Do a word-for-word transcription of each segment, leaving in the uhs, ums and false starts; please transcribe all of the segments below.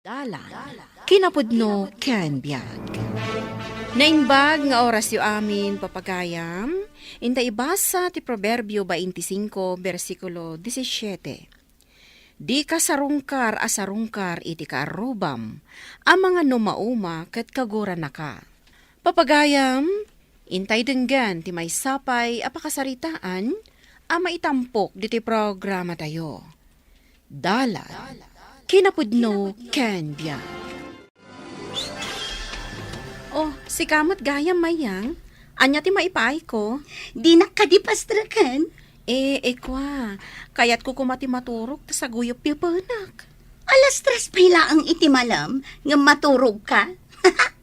Dalan, kinapudno ken biag. Naimbag nga orasyo amin, papagayam. Inta ibasa ti Proverbio twenty-five, bersikulo disisiete. Dika sarungkar a sarungkar iti kaarrubam, amangan no mauma ket kagurannaka. Papagayam, intay denggen ti maysa pay a pakasaritaan a maitampok ditoy programatayo. Dalan, kinapudno ken biag. Oh, sika met gayam, Mayang. Ania ti maipaayko? Dinak kadi pastreken? Eh, eh, kwa. Kayatko koma ti maturog ta saguyop ti penak. Alas tres pay laeng iti malem ngem maturogka?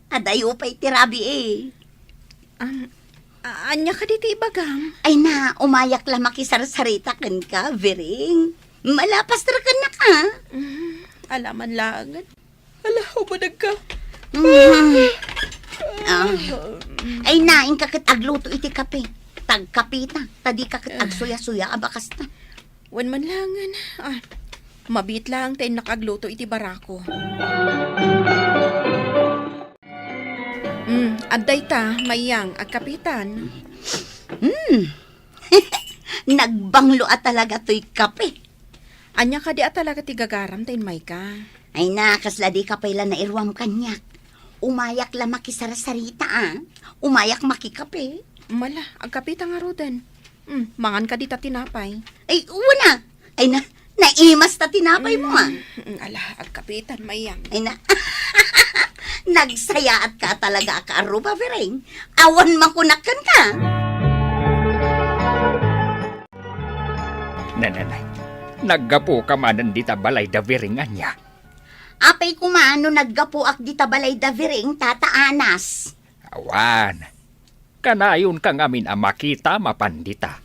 Adayo pay ti rabii. Am, a-, ania kadi ti ibagam? Ay na, umayak la makisarsarita kenka, Biring. Malapas ra kennak, a. Mm, ala man laengen. Ala, umanegka. Mm. Ah. Ay na, inka ket agluto iti kape. Tagkapita, ta dika ket agsuya-suya a bakasta. Wen man laengen. Ah, mabiit laeng ta innak agluto iti barako. Mm, adda ita, Mayang, agkapitan. Mm. Nagbanglo a talaga toy kape. Ania kadi a talaga ti gagaram ta immayka? Ay na, kasla dika pay la nairuam kaniak. Umayak la makisarsarita, a. Umayak makikape. Mala, agkapita ngaruden. Mm, mangan kadi ta tinapay. Ay, wen a. Ay na, naimas ta tinapay mo, a. Mm, mm, ala, agkapitan, Mayang. Ay na, nagsayaatka talaga a kaarruba, Biring. Awan makunak kenka. Nananay, naggapuka manen dita balay da Biring ania? Apay koma no naggapuak dita balay da Biring, Tata Anas? Awan. Kanayonka ngamin a makita mapan dita.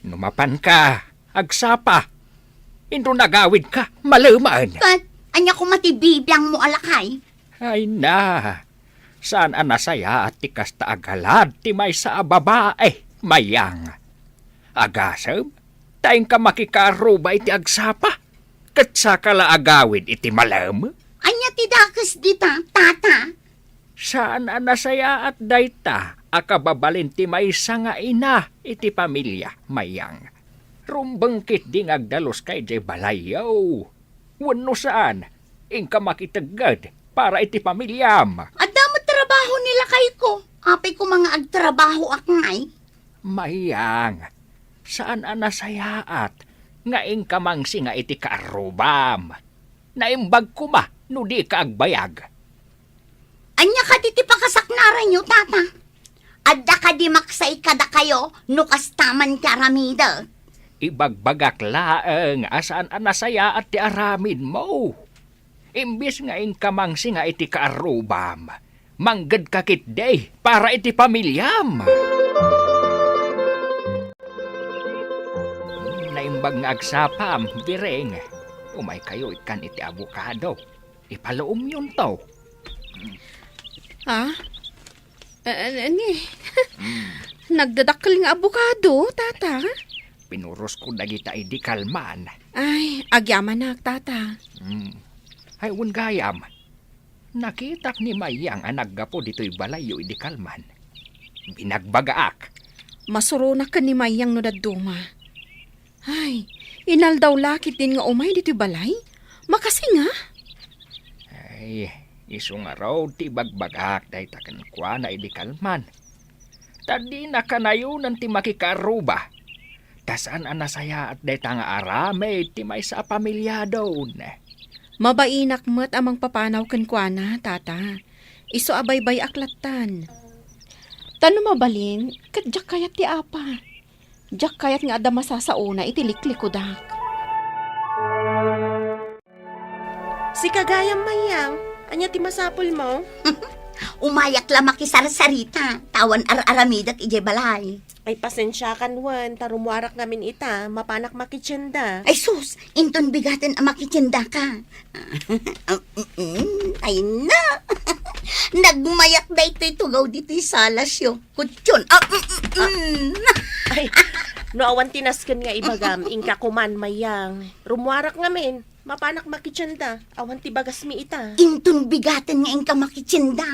No mapanka, agsapa. Inton agawidka, malemaen. Ket, ania koma ti bibiangmo a lakay? Ay na, saan a nasayaat ti kasta a galad ti maysa a babae, Mayang. Agasem, ta inka makikaarruba iti agsapa, ket saka la agawid iti malem? Ania ti dakes dita, Tata? Saan a nasayaat dayta a kababalin ti maysa nga ina iti pamilia, Mayang. Rumbeng ketdi nga agdaluska idiay balayyo. Wenno saan, inka makitegged para iti pamiliam. Adda met trabaho ni lakayko. Apay koma nga agtrabahoak ngay? Mayang, saan a nasayaat nga inka mangsinga iti kaarrubam. Naimbag koma no dika agbayag. Ania kadi ti pakasaknaranyo, Tata? Adda kadi maksay kadakayo no kasta man ti aramidek? Ibagbagak laeng a saan a nasayaat ti aramidmo. Imbes nga inka mangsinga iti kaarrubam, manggedka ketdi para iti pamiliam. Naimbag nga agsapam, Biring. Umaykayo ikkan iti abokado. Ipaluomyonto. Ah? Eh, eh, ni? Mm. Nagdadakkel nga abokado, Tata? Pinurosko dagita idi kalman. Ay, agyamanak, Tata. Mm. Ay, wen gayam. Nakitak ni Mayang a naggapu ditoy balayyo idi kalman. Binagbagaak. Masuronak ken ni Mayang no dadduma. Ay, inaldaw la ketdin nga umay ditoy balay? Makasinga? Ay, isu ngarud ti ibagbagak dayta kenkuana idi kalman. Ta dina kanayonan ti makikaarruba. Ta saan a nasayaat dayta nga aramid ti maysa a pamiliadon. Mabainak met a mangpapanaw kenkuana, Tata. Isu a baybay-ak lattan. Ta no mabalin, ket diak kayat ti apa. Diak kayat nga adda masasaona iti liklikudak. Sika gayam, Mayang, ania ti masapulmo? Umayak la makisarsarita, ta awan ar-aramidek idiay balay. Ay, pasensiakan wen, ta rummuarak ngamin ita, mapanak makitienda. Ay sus, inton bigaten a makitiendaka. Mm, ay na. Nagmayak daytoy tugaw ditoy salasyo. Kutyon. Ah, mm, mm, mm. Ay, no awan ti nasken nga ibagam, inka koman, Mayang. Rummuarak ngamin. Papanak makitienda? Awan ti bagasmi ita. Inton bigaten nga inka makitienda,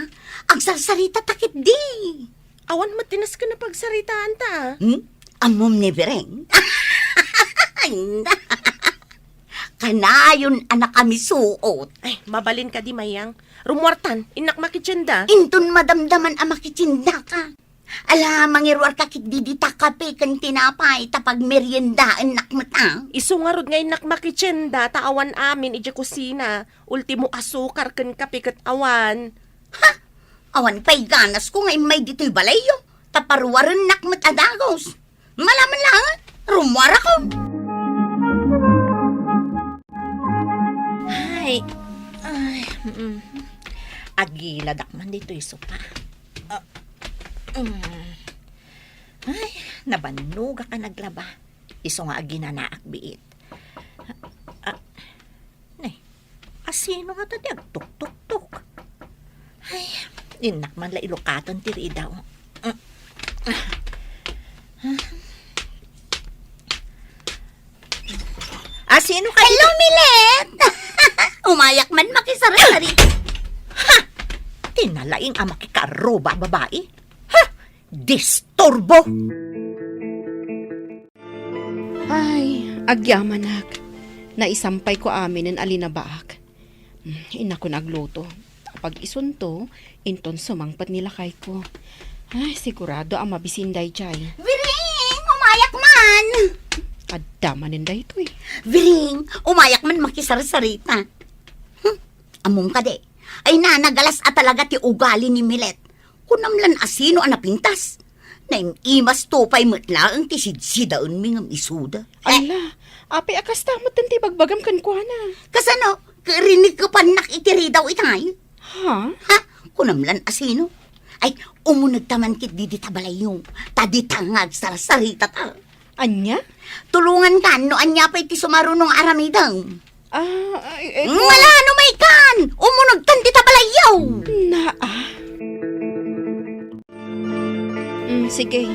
agsarsarita ta ketdi. Awan met ti nasken a pagsaritaanta, a. Hmm? Ammom ni Bereng? Ay, na. Kanayon a nakamisuot. Ay, mabalin kadi, Mayang. Rummuartan, innak makitienda. Inton madamdaman a makitiendaka. Ala, mangiruarka ketdi dita kape ken tinapay, ta pagmeriendaennak met, a. Isu ngarud nga innak makitienda, ta awan amin idiay kusina. Ultimo asukar ken kape ket awan. Ha? Awan pay ganasko nga immay ditoy balayyo, ta paruarennak met a dagus. Malaman lang, rummuarakon. Ay, ay, mm. Agiladak man ditoy sopa. Ah, mm. Ay, nabannogak a naglaba. Isu nga aginanaak biit. Ah, ne, asino ngata ti agtuktuktok? Ay, innak man la ilukaten ti ridaw. Asino kay Hello, Milet! Umayak man makisarsari. Ha! Ti nalaing a makikaarruba a babai. Ha! Disturbo! Ay, agyamanak. Naisampayko aminen a linabaak. Hmm, innakon agluto. Pag-isunto, inton sumangpet ni lakayko. Ay, sigurado a mabisin daydiay. Biring, umayak man! Adda manen daytoy. Biring, umayak man makisarsarita. Hmm, ammom kadi. Ay na, nagalas a talaga ti ugali ni Milet. Kunam lan asino a napintas. Naim-imasto pay met laeng ti sidsidaenmi ngem isuda. Eh. Ala, apay a kasta met ti bagbagam kenkuana? Kasano? Rinikkepannak iti ridaw itay? Ha? Ha? Kunam lan asino? Ay, umunegta man ketdi dita balayyo. Ta dita nga agsarsaritata. Ania? Tulongankan no ania pay ti sumaruno nga aramidem. Ah, ay, ay, Ngala no maykan! Umunegtan dita balayyo! Naa. Mm, sige.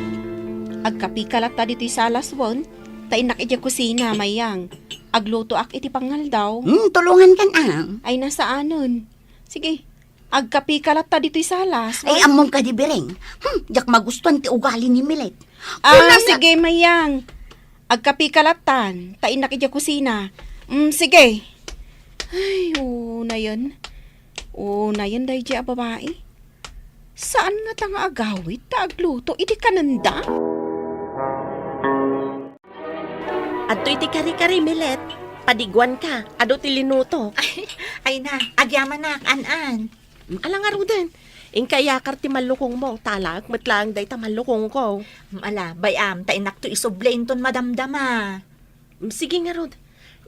Agkapika latta ditoy salas wen, ta innak idiay kusina, Mayang. Aglutoak iti pangaldaw. Hmm, tulongankan, a. Ay, nasaanen. Sige. Agkapika latta ditoy salas, Ay, wen? Ammom kadi, Biring. Hmm, diak magustuan ti ugali ni Milet. Ah, Kunam na- sige, Mayang. Agkapika lattan, ta innak idiay kusina. Mm, sige. Ay, unayen. Unayen daydiay a babai. Saan ngata nga agawid ta agluto idi kanenda? Adtoy ti kari-kari, Milet. Padiguanka, adu ti linutok. Ay, ay na, agyamanak, an-an. Mm, ala ngaruden. Inka iyakar ti mallukongmo, ta alaek met laeng dayta mallukongko. Mm, ala, bay-am, ta innakto isubli inton madamdama. Mm, sige ngarud.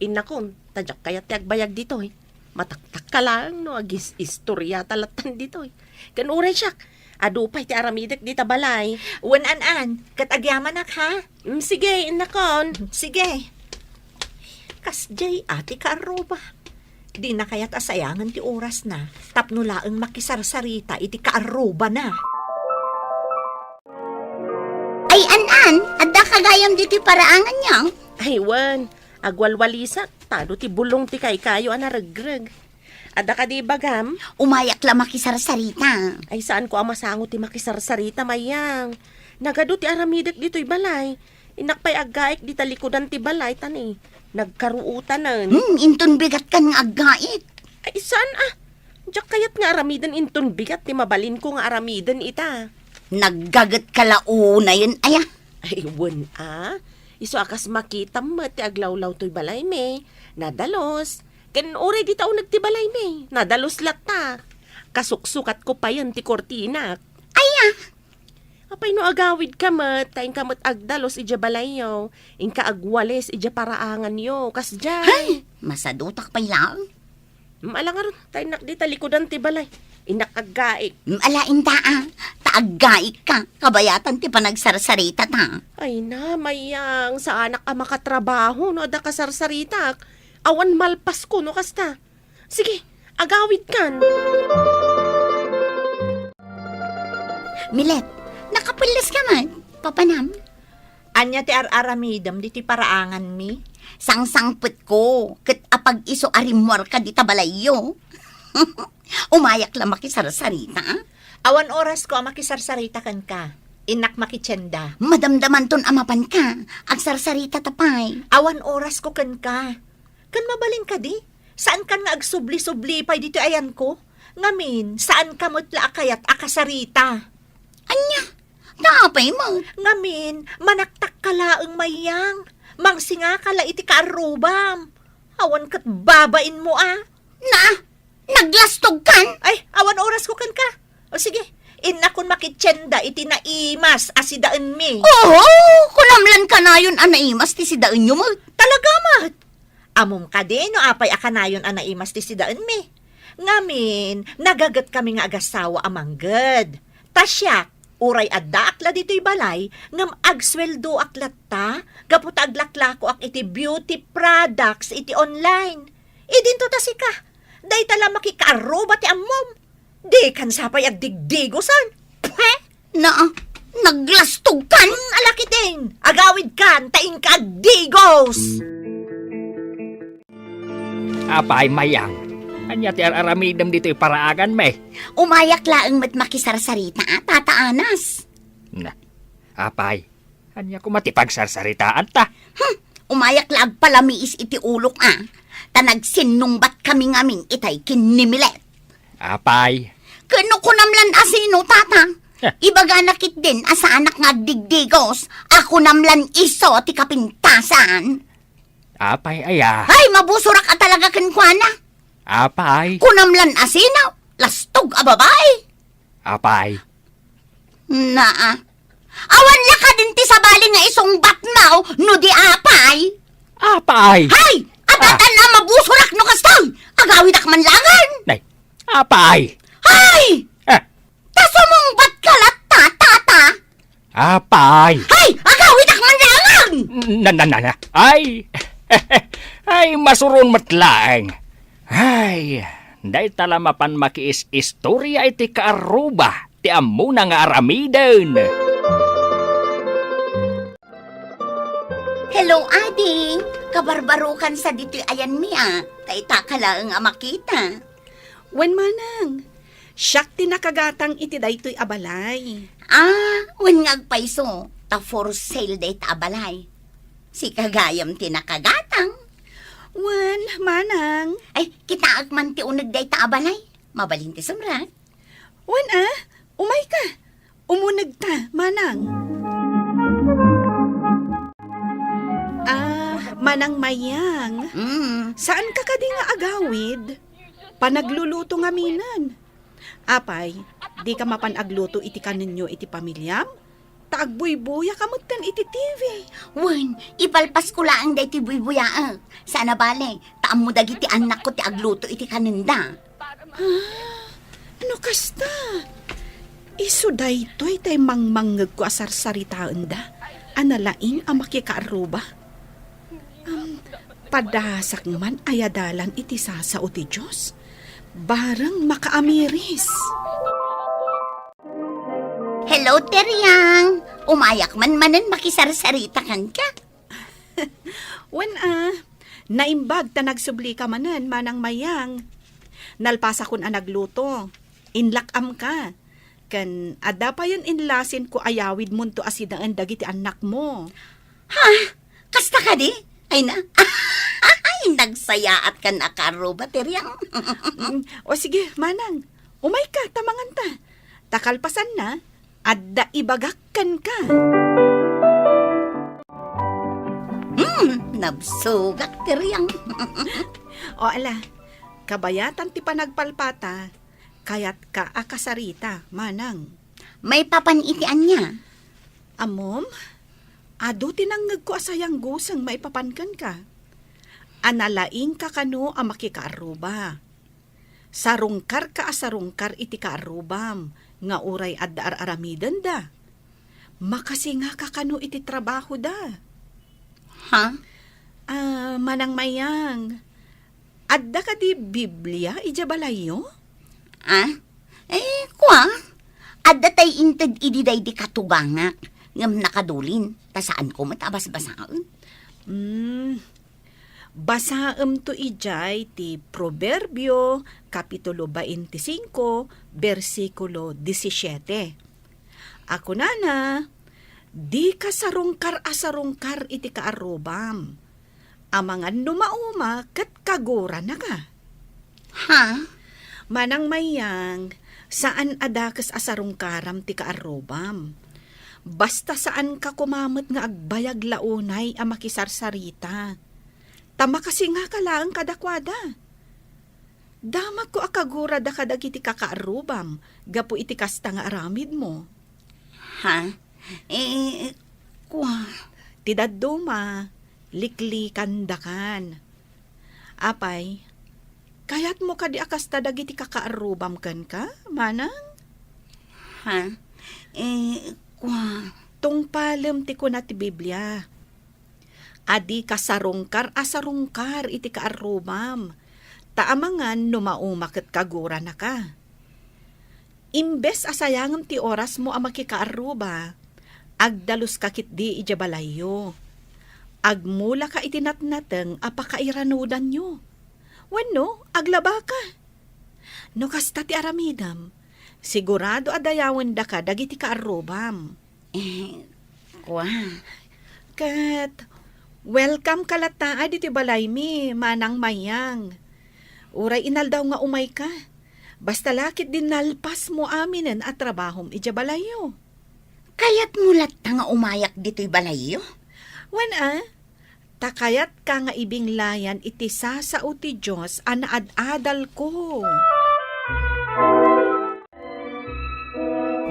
Innakon, ta diak kayat ti agbayag ditoy. Mataktakka laeng no agis-istoriata lattan ditoy. Ken uray siak, adu pay ti aramidek dita balay. Wen, an-an, ket agyamanak, ha? Mm, sige, innakon. Sige. Kasdiay a ti kaarruba. Dina kayat a sayangen ti orasna tapno laeng makisarsarita iti kaarrubana. Ay, an-an, addaka gayam ditoy paraanganyo? Ay, wen, agwalwalisak, ta adu ti bulong ti kaykayo a naregreg. Adda kadi ibagam? Umayak la makisarsarita. Ay, saanko a masango ti makisarsarita, Mayang. Nagadu ti aramidek ditoy balay. Innak pay aggaik dita likudan ti balay, ta ni, nagkaruotanen. Hmm, inton bigatkan nga aggaik. Ay, saan a? Diak kayat nga aramiden inton bigat ti mabalinko nga aramiden ita. Naggagetka la unayen, aya? Ay, wen a. Isu a kas makitam met ti aglawlaw toy balaymi. Nadalus. Ken uray dita uneg ti balaymi. Nadalus latta. Kasuksukatko payen ti kurtinak. Aya? Apay no agawidka met, ta inka met agdalus idiay balayyo, inka agwalis idiay paraanganyo, kasdiay. Hay! Masadutak pay laeng. Mm, ala ngarud, ta innak dita likudan ti balay. Innak aggaik. Mm, ala inta a, ta aggaikka, kabayatan ti panagsarsarita ta. Ay na, Mayang, saanak a makatrabaho no adda kasarsaritak. Awan malpasko no kasta. Sige, agawidkan. Milet, nakapelles ka man, papanam? Ania ti ar-aramidem ditoy paraanganmi? Sangsangpetko ket apag-isu a rimmuarka dita balayyo. Umayak la makisarsarita. Awan orasko a makisarsarita kenka. Innak makitienda. Madamdamanton a mapanka. Agsarsaritata pay. Awan orasko kenka. Ken mabalin kadi, saankan nga agsubli-subli pay ditoy ayanko? Ngamin, saanka met la a kayat a kasarita. Ania? Ta apay met? Ngamin, manaktakka laeng, Mayang. Mangsingaka la iti kaarrubam. Awan ket babainmo a. Na, naglastogkan? Ay, awan orasko kenka. O sige, innakon makitienda iti naimas a sidaenmi. Oho, kunam lan kanayon a naimas ti sidaenyo met. Talaga met? Ammom kadi no apay a kanayon a naimas ti sidaenmi? Ngamin, nagagetkami nga agasawa a mangged. Ta siak, uray addaak la ditoy balay, ngem agsueldoak latta gapu ta aglaklakoak iti beauty products iti online. Idinto ta sika, dayta la makikaarruba ti ammom. Dikan sa pay agdigdigosan. Pwe! Na, naglastogkan? Ala ketdin, agawidkan ta inka agdigos! Apay, Mayang, ania ti ar-aramidem ditoy paraaganmi? Umayak laeng met makisarsarita, Tata Anas. Na, apay, ania koma ti pagsarsaritaanta? Hmm, umayak la agpalamiis iti ulok a, ta nagsinnungbatkami ngamin itay ken ni Milet. Apay. Ken no kunam lan a sino, Tata? Heh. Ibagana ketdin a saanak nga agdigdigos, a kunam lan isu ti kapintasan. Apay aya? Ay, mabusorak a talaga kenkuana. Apay. Kunam lan a sino, lastog a babai. Apay. Naa. Awan la kadin ti sabali nga isungbatmo no di apay? Apay! Hay! Adda Ah. tan a mabusorak no kastoy! Agawidak man laengen! Nay, apay! Hay! Ah. Ta sumungbatka latta, Tata! Apay! Hay! Agawidak man laengen! Na, na, na, na. Ay! Ay, masuron met laeng. Ay, dayta la mapan makiis-istorya iti kaarruba ti ammona nga aramiden. Hello, Adi. Kabarbarokan sa ditoy ayanmi a. Dayta ka laeng a makita. Wen, Manang. Siak ti nakagatang iti daytoy a balay. Ah, wen nga agpayso, ta for sale dayta a balay. Sika gayam ti nakagatang. Wen, Manang. Ay, kitaek man ti uneg dayta a balay. Mabalin ti sumrek. Wen a, umayka. Umunegta, Manang. Ah, Manang Mayang. Mm. Saanka kadi nga agawid? Panagluluto ngaminen. Apay, dika mapan agluto iti kanenyo iti pamiliam? Ta agbuybuya ka metten iti T V. Wen, ipalpasko laeng daytoy buybuyaek. Saan a bale, ta ammo dagiti annakko ti agluto iti kanenda. Ah, no kasta, isu daytoy tay mangmangngegko a sarsaritaenda a nalaing a makikaarruba. Am, padasak man a yadalan iti sasao ti Dios. Bareng makaamiris. Hello, Teriang. Umayak man manen makisarsarita kenka. Wen a, naimbag ta nagsublika manen, Manang Mayang. Nalpasakon a nagluto. Inlak-amka. Ken adda payen inlasinko a yawidmonto a sidaen dagiti annakmo. Ha? Kasta kadi? Ay na. Ay, nagsayaat kan a kaarruba, Teriang. Mm, o sige, Manang. Umayka, ta manganta. Ta kalpasanna, adda ibagak kenka. Hmm, nabsogak, Teriang. O ala, kabayatan ti panagpalpata, kayatka a kasarita, Manang. Maipapan iti ania? Ammom, adu ti nangngegko a sayangguseng maipapan kenka. A nalaingka kano a makikaarruba. Sarungkarka a sarungkar iti kaarrubam nga uray adda ar-aramidenda. Makasingaka kano iti trabahoda. Ha? Ah, Manang Mayang, adda kadi Biblia idiay balayyo? Ah? Eh, kua? Adda tay inted idi daydi katugangak, ngem nakadulin, ta saanko met a basbasaen. Hmm, Basaemto idiay ti Proverbio, Kapitulo twenty-five, bersikulo disisiete. A kunana, "Dika sarungkar a sarungkar iti kaarrubam. Amangan no mauma ket kaguranaka." Ha? Manang Mayang, saan a dakes a sarungkaram ti kaarrubam. Basta saanka koma met nga agbayag la unay a makisarsarita. Ta makasingaka laeng kadakuada. Damagko a kagurada kadagiti kakaarrubam gapu iti kasta nga aramidmo. Ha? Eh, kua. Ti dadduma, liklikandakan. Apay, kayatmo kadi a kasta dagiti kakaarrubam kenka, manang? Ha? Eh, kua. Tungpalem ti kuna ti Biblia. A dika sarungkar a sarungkar iti kaarrubam, ta amangan no mauma ket kaguranaka. Imbes a sayangem ti orasmo a makikaarruba, agdaluska ketdi idiay balayyo. Agmulaka iti natnateng a pakairanudanyo. Wenno, aglabaka. No kasta ti aramidem, sigurado a dayawendaka dagiti kaarrubam. Eh, kua. Ket, welcome ka latta ditoy balaymi, Manang Mayang. Uray inaldaw nga umayka, basta la ketdi nalpasmo aminen a trabahom idiay balayyo. Kayatmo latta nga umayak ditoy balayyo? Wen a, ta kayatka nga ibinglayan iti sasao ti Dios a naad-adalko.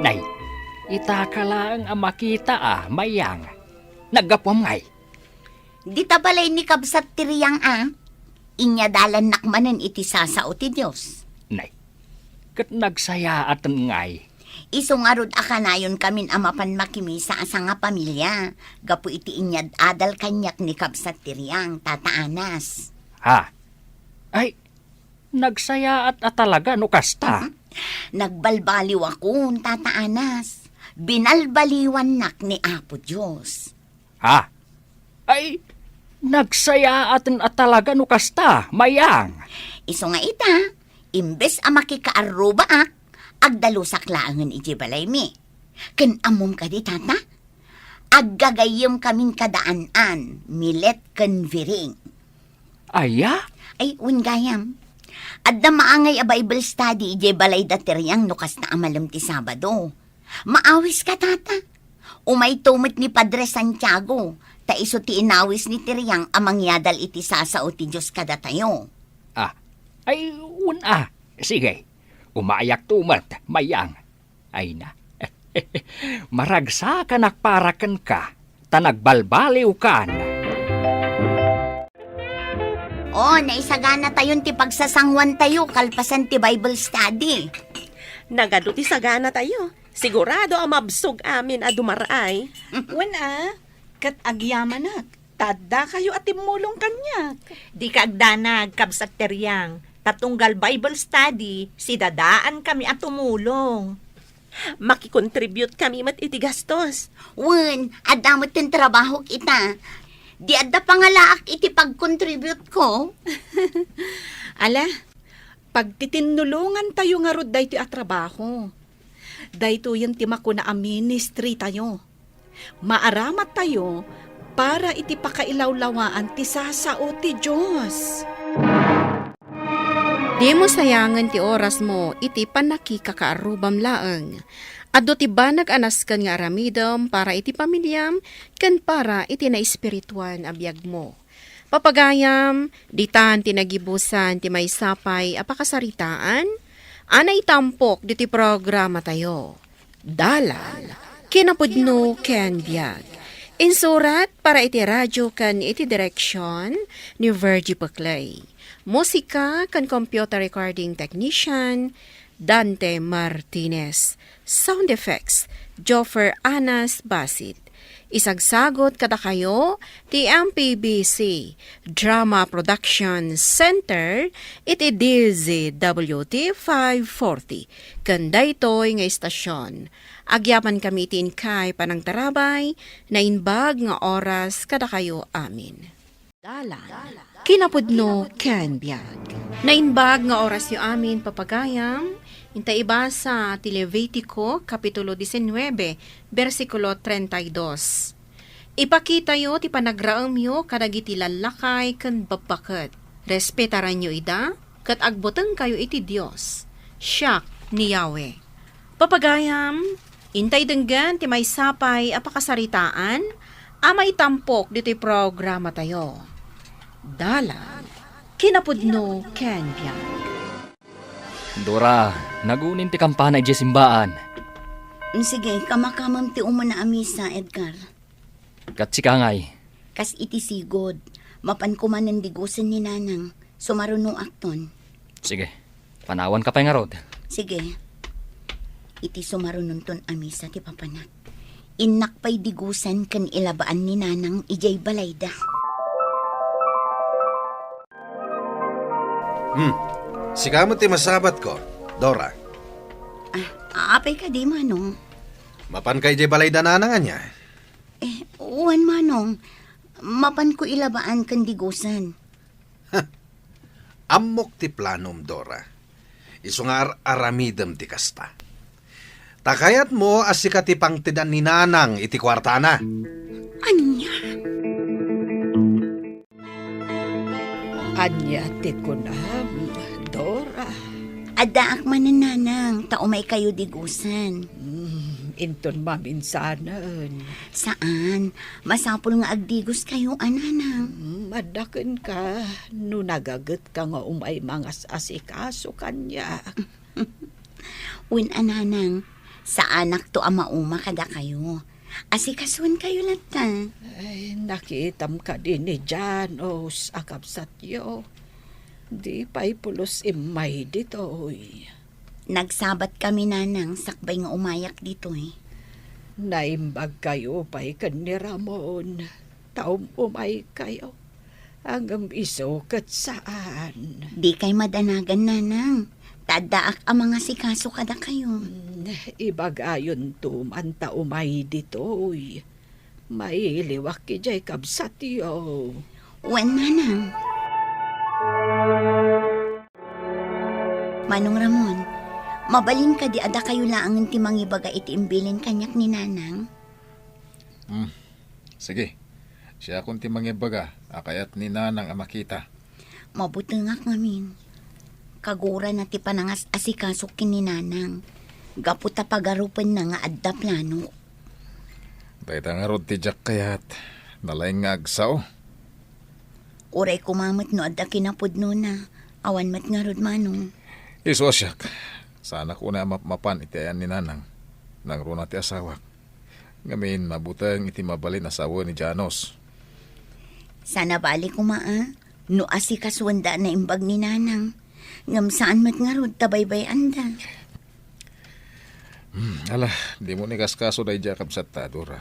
Nay, itaka laeng a makita a, Mayang. Naggapuam ngay? Dita balay ni kabsat ti Riang a, inyadalannak manen iti sasao ti Dios. Nay, ket nagsayaaten ngay. Isu ngarud a kanayonkamin a mapan makimisa a sangapamilia gapu iti inyad-adal kaniak ni kabsat ti Riang, Tata Anas. Ha? Ay, nagsayaat a talaga no kasta. Nagbalbaliwakon, Tata Anas. Binalbaliwannak ni Apo Dios. Ha? Ay, nagsayaaten a talaga no kasta, Mayang. Isu nga ita, imbes a makikaarrubaak, agdalusak laengen idiay balaymi. Ken ammom kadi, Tata? Aggagayyemkamin kada an-an, Milet ken Viring. Aya? Ay, wen gayam. Adda maangay a Bible study idiay balayda ti Riang no kasta a malem ti Sabado. Maawiska, Tata. Umayto met ni Padre Santiago, ta isu ti inawis ni ti Riang a mangyadal iti sasao ti Dios kadatayo. Ah, ay, wen a. Sige, umayakto met, Mayang. Ay na. Maragsakanak para kenka, ta nagbalbaliwkan. O, naisaganatayon ti pagsasanguantayo kalpasan ti Bible study. Nagadu ti saganatayo. Sigurado a mabsog amin a dumar-ay. Wen a, ket agyamanak, ta addakayo a timmulong kaniak. Dika agdanag, kabsat ti Riang, ta tunggal Bible study, sidadaankami a tumulong. Makikontribute kami met iti gastos. Wen, adda met ti trabahok ita. Di adda pangalaak iti pagkontribute ko. Ala, pagtitinnulongantayo ngarud daytoy a trabaho. Daytoyen ti makuna a ministry tayo. Maaramat tayo para iti pakailawlawaan ti sasao ti Dios. Dimo sayangen ti orasmo iti pannakikakaarrubam laeng. Adu ti banag a nasken nga aramidem para iti pamiliam ken para iti naespirituan a biagmo. Papagayam, ditan ti nagibusan ti maysa pay a pakasaritaan a naitampok ditoy programatayo. Dalan, kinapudno ken biag. Insurat para iti radio ken iti direksion ni Virgie Peclay. Musika ken computer recording technician, Dante Martinez. Sound effects, Joffer Anas Basit. Isagsagot kadakayo ti M P B C Drama Production Center iti D Z W T five forty. Ken daytoy nga istasyon, agyamankami iti inkay panangtarabay, naimbag nga oras kadakayo amin. Dalan, Kinapudno ken biag. Naimbag nga orasyo amin, papagayam, inta ibasa ti Levitico, Kapitulo diecinueve, bersikulo treinta y dos. Ipakitayo ti panagraemyo kadagiti lallakay ken babbaket. Respetaranyo ida, ket agbutengkayo iti Dios. Siak ni Yahweh. Papagayam, intay denggen ti maysa pay a pakasaritaan a maitampok ditoy programatayo. Dalan, kinapudno ken biag. Dora, nagunin ti kampana idiay simbaan. Mm, sige, kamakamem ti umuna a misa, Edgar. Ket sika ngay? Kas iti sigud, mapanko manen digusen ni Nanang, sumarunoakton. Sige, panawanka pay ngarud. Sige. Iti sumarunonton a misa ti papanak, innak pay digusen ken ilabaan ni Nanang idiay balayda. Hmm. Sika met ti masabatko, Dora. Ah, apay kadi, Manong? Mapanka idiay balayda Nanang ania? Eh, wen, Manong. Mapanko ilabaan ken digusen. Ammok ti planom, Dora. Isu nga ar-aramidem ti kasta. Ta kayatmo a sika ti pangtedan ni Nanang iti kuartana. Ania? Ania ti kunam, Dora? Addaak manen, Nanang, ta umaykayo digusen. Hmm, inton maminsanen. Saan. Masapul nga agdigoskayo a, Nanang. Hmm, adda kenka no nagagetka nga umay mangas-asikaso kaniak. Wen a, Nanang, saanakto a mauma kadakayo. Asikasuenkayo latta. Ay, nakitam kadi ni Janos a kabsatyo. Di pay pulos immay ditoy. Nagsabat kami, Nanang, sakbay nga umayak ditoy. Naimbag kayo pay ken ni Ramon, ta um-umay kayo. Ngem isu ket saan. Dikay madanagan, Nanang. Ta addaak a mangasikaso kadakayo. Hmm, ibagayonto man ta umay ditoy. Mailiwak idiay kabsatyo. Wen, Nanang. Manong Ramon, mabalin kadi a dakayo laengen ti mangibaga iti imbilin kaniak ni Nanang? Hmm. Sige. Siakon ti mangibaga a kayat ni Nanang a makita. Mabutengak ngamin. Kagurana ti panangas-asikaso ken ni Nanang. Gapu ta pagarupenna nga adda plano. Dayta ngarud ti diak kayat. Nalaing nga agsao. Uray koma met no adda kinapudnona. Awan met ngarud, Manong. Isu a siak. Saanak unay a mapmapan iti ayan ni Nanang. Nangruna ti asawak. Ngamin, mabuteng iti mabalin a sawen ni Janos. Sana bali koma a, no asikasuenda a naimbag ni Nanang. Ngem saan met ngarud ta baybay-anda. Hmm, ala, dimo ni kaskaso daydiay a kabsatta, Dora.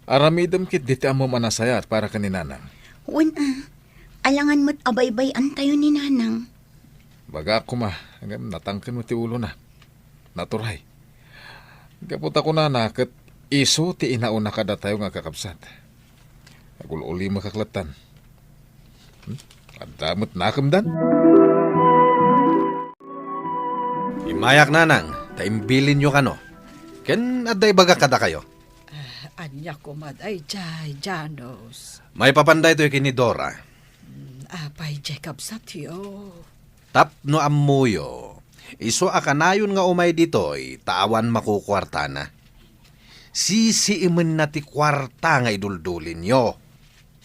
Aramidem ketdi ti ammom a nasayaat para ken ni Nanang. Wen a, alangan met a baybay-antayo ni Nanang. Bagaak koma, ngem natangken met ti ulona. Naturay. Gapu ta kunana ket isu ti inauna kadatayo nga agkakabsat. Agul-ulimekak lattan. Hmm? Adda met nakemdan? Immayak, Nanang, ta imbilinyo kano. Ken adda ibagak kadakayo. Ah, ania koma daydiay, Janos? Maipapan daytoy ken ni Dora. Hmm, apay diay kabsatyo? Tapno ammoyo, isu a kanayon nga umay ditoy ta awan makukuartana. Sisiimenna ti kuarta nga iduldulinyo.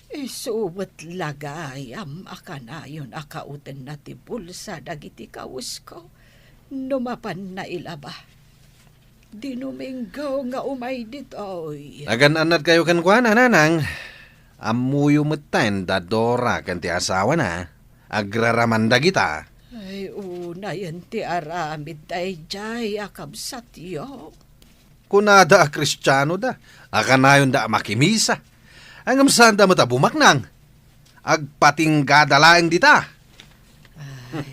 Isu met la gayam a kanayon a kaetenna ti bulsa dagiti kawesko no mapanna ilaba. Dinuminggo nga umay ditoy. Nagan-annadkayo kenkuana, Nanang. Ammoyo metten da Dora ken ti asawana. Agraraman dagita. Ay, unayen ti aramid daydiay a kabsatyo. Kunada a Kristianoda, a kanayonda a makimisa. Ngem saanda met a bumaknang. Agpatinggada laeng dita. Ay,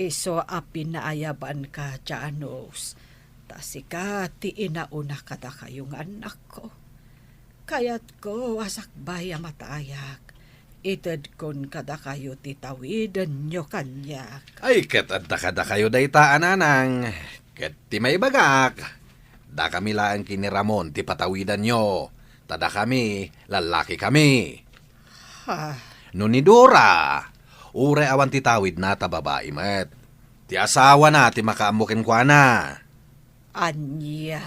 isu a pinaayabanka, Janos. Ta sika ti inauna kadakayo nga annakko. Kayatko a sakbay a matayak, Itedkon kadakayo ti tawidenyo kaniak. Ay, ket adda kadakayo dayta a nanang. Ket ti maibagak, dakami laeng ken ni Ramon ti patawidanyo, ta dakami, lallakikami. Ha? No ni Dora, uray awan ti tawidna ta babai met. Ti asawana ti makaammo kenkuana. Ania?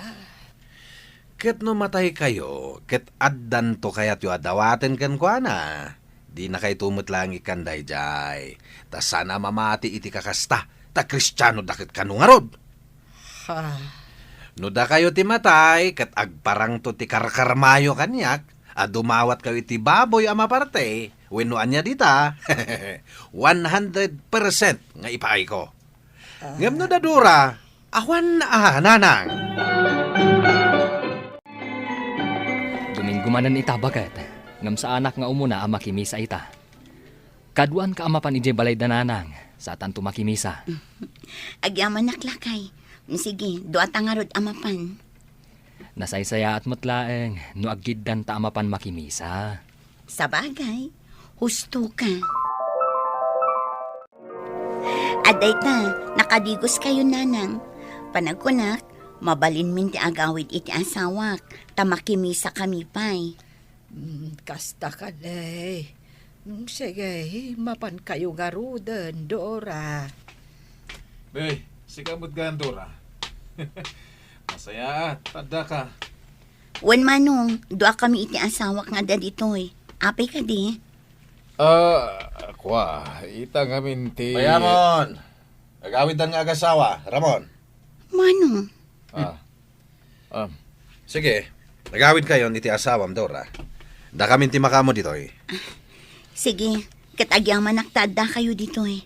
Ket no mataykayo, ket addanto kayatyo a dawaten kenkuana, dinakayto met laeng ikkan daydiay. Ta saan a mamati iti kakasta, ta Kristiano da ket kano ngarud. Ha? No dakayo ti matay, ket agparangto ti karkarmayo kaniak, a dumawatkayo iti baboy a maparte, wenno ania dita, one hundred percent nga ipaayko. Ngem no da Dora, awan a nanang. Domingo manen ita, baket, ngem saanak nga umuna a makimisa ita. Kaduanka a mapan idiay balay da nanang, saanto makimisa. Agyamanak, lakay. Sige, duata ngarud a mapan. Nasaysayaat met laeng no aggiddanta a mapan makimisa. Sabagay, husto ka. Adda ita, nakadigoskayo, nanang. Panagkunak, mabalinmin ti agawid iti asawak, ta makimisakami pay. Mm, kasta kadi. Mm, sige, mapankayo ngaruden, Dora. Be, sika met gayam, Dora. Masayaat, addaka. Wen, Manong, duakami iti asawak nga adda ditoy. Apay kadi? Ah, kua, ita ngamin ti Bayamon! Agawiddan nga agasawa, Ramon. Manong. Ah. Ah. Sige, agawidkayon iti asawam, Dora. Dakamin ti makaammo ditoy. Sige, ket agyamanak ta addakayo ditoy.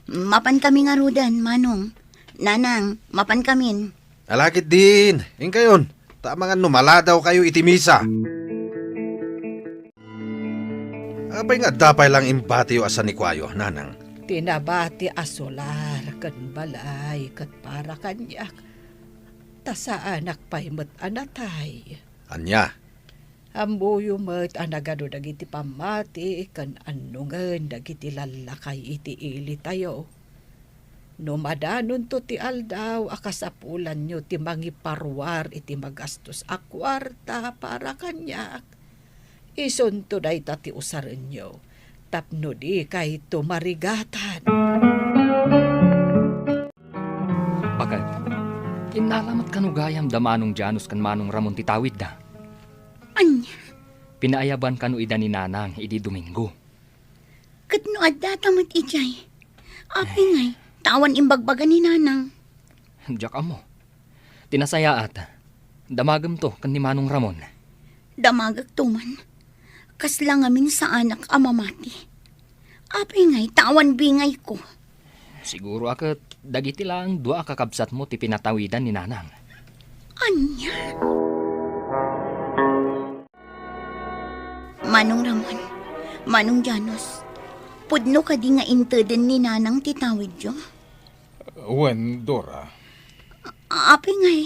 Mapankami ngaruden, Manong. Nanang, mapankamin. Ala ketdin, inkayon. Ta amangan no maladawkayo iti misa. Apay nga adda pay laeng imbatiyo a sanikuayo, nanang? Ti nabati a solar ken balay ket para kaniak, ta saanak pay met a natay. Ania? Ammoyo met a nagano dagiti pammati ken annongen dagiti lallakay iti ilitayo. No madanonto ti aldaw a kasapulanyo ti mangiparuar iti magastos a kuarta para kaniak, isunto dayta ti usarenyo tapno dikayto marigatan. Baket, innala met kano gayam da Manong Janus ken Manong Ramon ti tawidda? Ania? Pinaayaban kano ida ni Nanang idi Domingo. Ket no addata met idiay, apay ngay, ta awan imbagbaga ni Nanang? Diak ammo. Ti nasayaat, damagemto ken ni Manong Ramon. Damagekto man. Kasla ngamin saanak a mamati. Apay ngay, ta awan bingayko? Siguro a ket dagiti laeng dua a kakabsatmo ti pinatawidan ni Nanang. Ania? Manong Ramon, Manong Janus, pudno kadi nga inteden ni Nanang ti tawidyo? Wen, Dora. Apay ngay,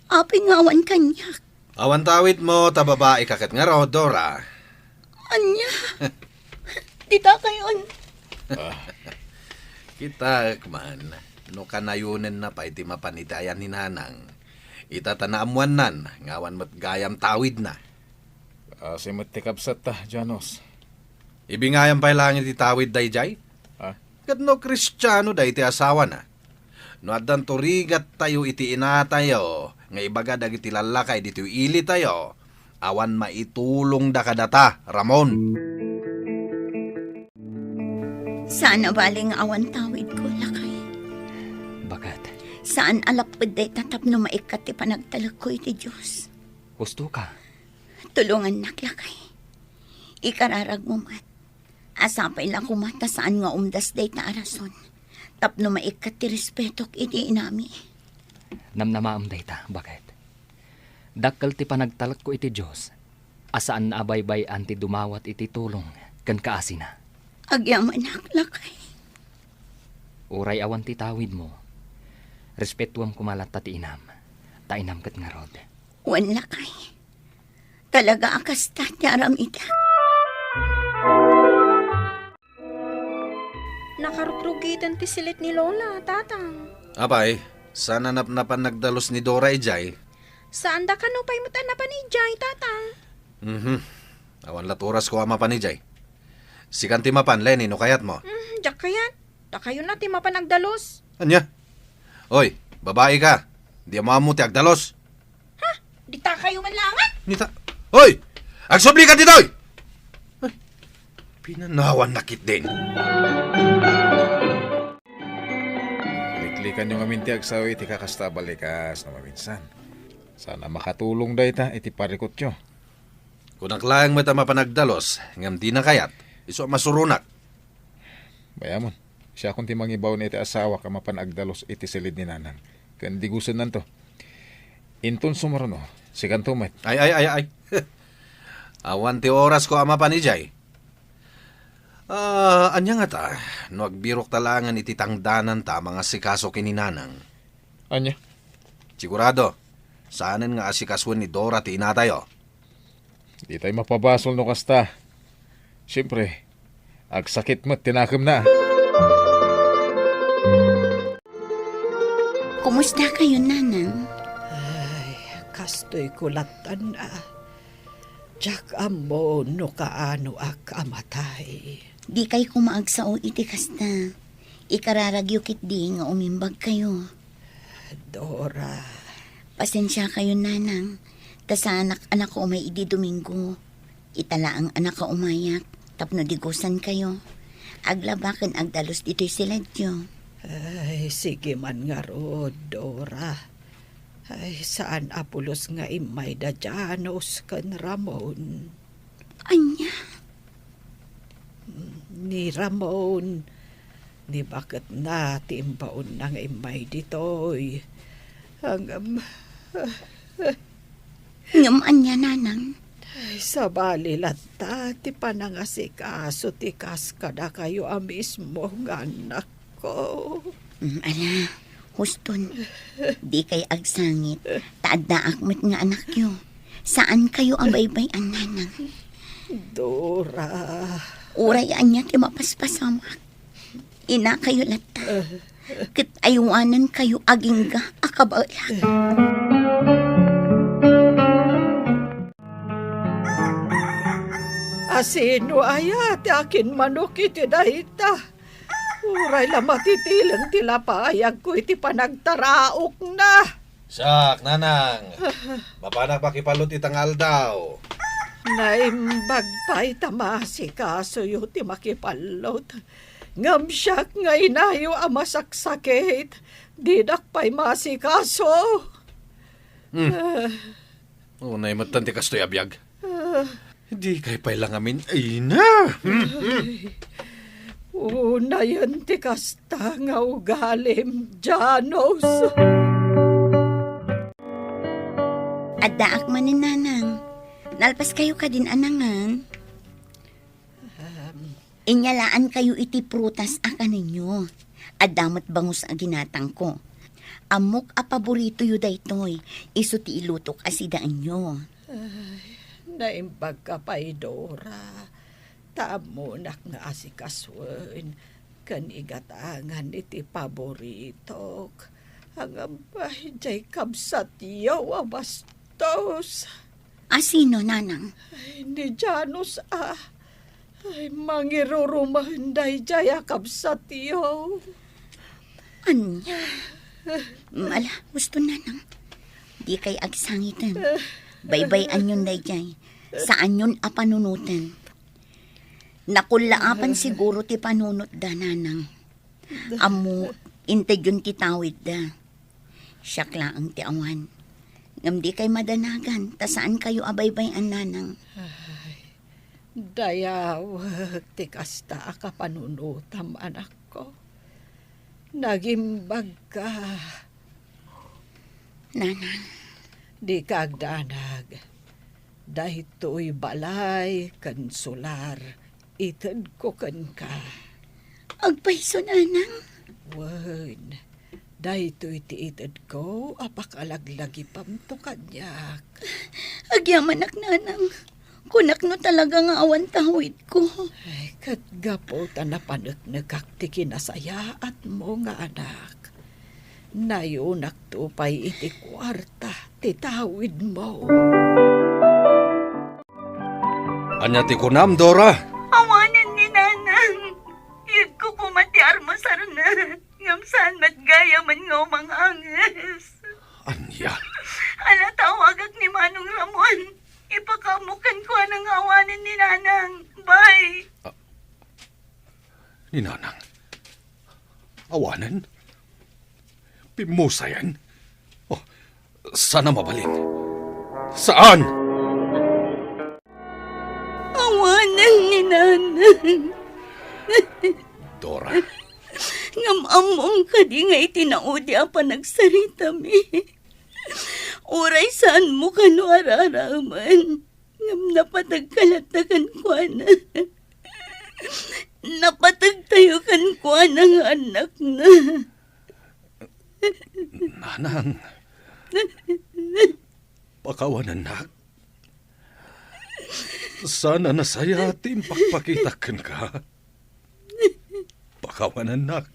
apay nga awan kaniak? Awan tawidmo ta babai ka ket ngarud, Dora. Ania? Dita kayon. Ah, kitaek man, no kanayonenna pay ti mapan iti ayan ni Nanang. Ita ta naammoannan nga awan met gayam tawidna. Asi met ti kabsatta, Janos. Ibingayam pay laeng iti tawid daydiay? Ah? Ket no Kristiano daytoy asawana, no addanto rigattayo iti inatayo nga ibaga dagiti lallakay ditoy ilitayo, awan maitulongda kadata, Ramon. Saan a bale nga awan tawidko, lakay. Baket? Saan a lapped dayta tapno maikkat ti panagtalekko iti Dios. Husto ka. Tulongannak, lakay. Ikararagmo met a sapay la koma ta saan nga umdas dayta a rason tapno maikkat ti respetok iti inami. Namnamaem dayta, baket? Dakkel ti panagtalekko iti Dios a saan a baybay-an ti dumawat iti tulong ken kaasina. Agyamanak, lakay. Uray awan ti tawidmo, respetuem koma latta ti inam, ta inam ket ngarud. Wen, lakay. Talaga a kasta ti aramidek. Nakarugrugiten ti silet ni Lola, Tatang. Apay, saan a napnapan nagdalus ni Dora idiay? Saanda kano pay met a napan idiay, Tatang. Mhm. Awan lat oras ko a mapan idiay. Sikan ti mapan, Lenny, no kayat mo. Mm, diak kayat. Dakayo na ti mapan agdalus. Ania? Oy, babai ka. Di mo ammo ti agdalus. Ha? Dita kayo man langat? Nita. Hoy! Agsubli ka ditoy! Ay, pinanawan na kitdin. Liklikan yo ngamin ti agsao iti kakasta a balikas no maminsan. Sana makatulong dayta iti parikutyo. Kunak laeng met a mapan agdalus, ngem dina kayat. Isu a masuronak. Bayamon, siakon ti mangibaon iti asawak a mapan agdalus iti silid ni Nanang. Ken digusennanto. Inton sumurno, sikanto met. Ay, ay, ay, ay. Awan ti orasko a mapan idiay. Ah, ania ngata, no agbirok ta laengen iti tangdananta a mangasikaso ken ni Nanang? Ania? Sigurado, saanen nga asikasuen ni Dora ti inatayo. Ditay mapabasol no kasta. Siempre, agsakit met ti nakemna. Kumusta kayo, Nanang? Ay, kastoy ko lattan a. Diak ammo no kaanoak a matay. Di kay koma agsao iti kasta. Ikararagyo ketdi nga umimbag kayo. Dora. Pasensia kayo, Nanang. Ta saanak a nakaumay idi Domingo. Ita laeng a nakaumayak tapno digusan kayo. Aglaba ken agdalus ditoy siledyo. Ay, sige man ngarud, Dora. Ay, saan a pulos nga immay da Janos ken Ramon. Ania? Ni Ramon, ni baketna ti imbaonna nga immay ditoy. Ngem, Ngem ania, Nanang? Ay, sabali latta ti panangasikaso ti kas kadakayo a mismo nga annakko. Mm, ala, huston, di kay agsangit, ta addaak met nga anakyo. Saan kayo a baybay-an, Nanang. Dora. Uray ania ti mapaspasamak. Inakayo latta. Ket aywanan kayo agingga a kabaelak. Asino aya ti akinmanok iti dayta? Uray la matitilen ti lapayagko iti panagtaraokna. Siak, Nanang. Mapanak makipallot ita nga aldaw. Naimbag pay ta maasikasoyo ti makipallot. Ngem siak nga inayo a masaksakit, dinak pay maasikaso. Hmm. Ah. Unay met ti kastoy a biag. Ah. Di kay pay la ngamin, ay na. Ay. Unayen ti kasta nga ugalim, Janos. Addaak manen, Nanang. Nalpas kayo kadin, Nanang. Ahem. Inyalaan kayo iti prutas a kanenyo. Adda met bangus a ginatangko. Ammok a paboritoyo daytoy, isu ti ilutok a sidaenyo. Ay, naimbag ka pay, Dora. Ta ammonak nga asikasuen ken igatangan iti paboritok. Ngem, ay, diay kabsatyo a bastos. A sino, Nanang? Ay, ni Janos a. Ay, mangirurumaen daydiay a kabsatyo. Ania? Ala, husto, Nanang. Di kay agsangiten. Baybay-anyon daydiay. Saanyon a panunoten. Nakullaapan siguro ti panunotda, Nanang. Ammo, intedyon ti tawidda. Siak laeng ti awan. Ngem di kay madanagan, ta saan kayo a baybay-an, Nanang. Ay, dayawek ti kasta a kapanunotam, anakko. Nagimbag ka. Nanang. Di ka agdanag. Daytoy balay ken solar, itedko kenka. Agpayso, Nanang? Wen, daytoy ti itedko a pakalaglagipamto kaniak. Agyamanak, Nanang. Kunak no talaga nga awan tawidko. Ay, ket gapu ta napaneknekak ti kinasayaatmo nga anak, nayunakto pay iti kuarta ti tawidmo. Ania ti kunam, Dora? Awanen ni Nanang. Iyegko koma ti armasarna, ngem saan met gayamen nga umanganges. Ania? Ala, tawagak ni Manong Ramon. Ipakaammo kenkuana nga awanen ni Nanang. Bay. Ah, ni Nanang? Awanen? Pimmusayen? Oh, saan a mabalin? Saan? Awanen ni Nanang. Dora. Ngem ammom kadi nga iti naudi a panagsaritami, uray saanmo kano araraemen, ngem napateg ka latta kenkuana. Napategtayo kenkuana nga annakna. Nanang, pakawanennak. Saan a nasayaat ti impakpakitak kenka. Pakawanennak.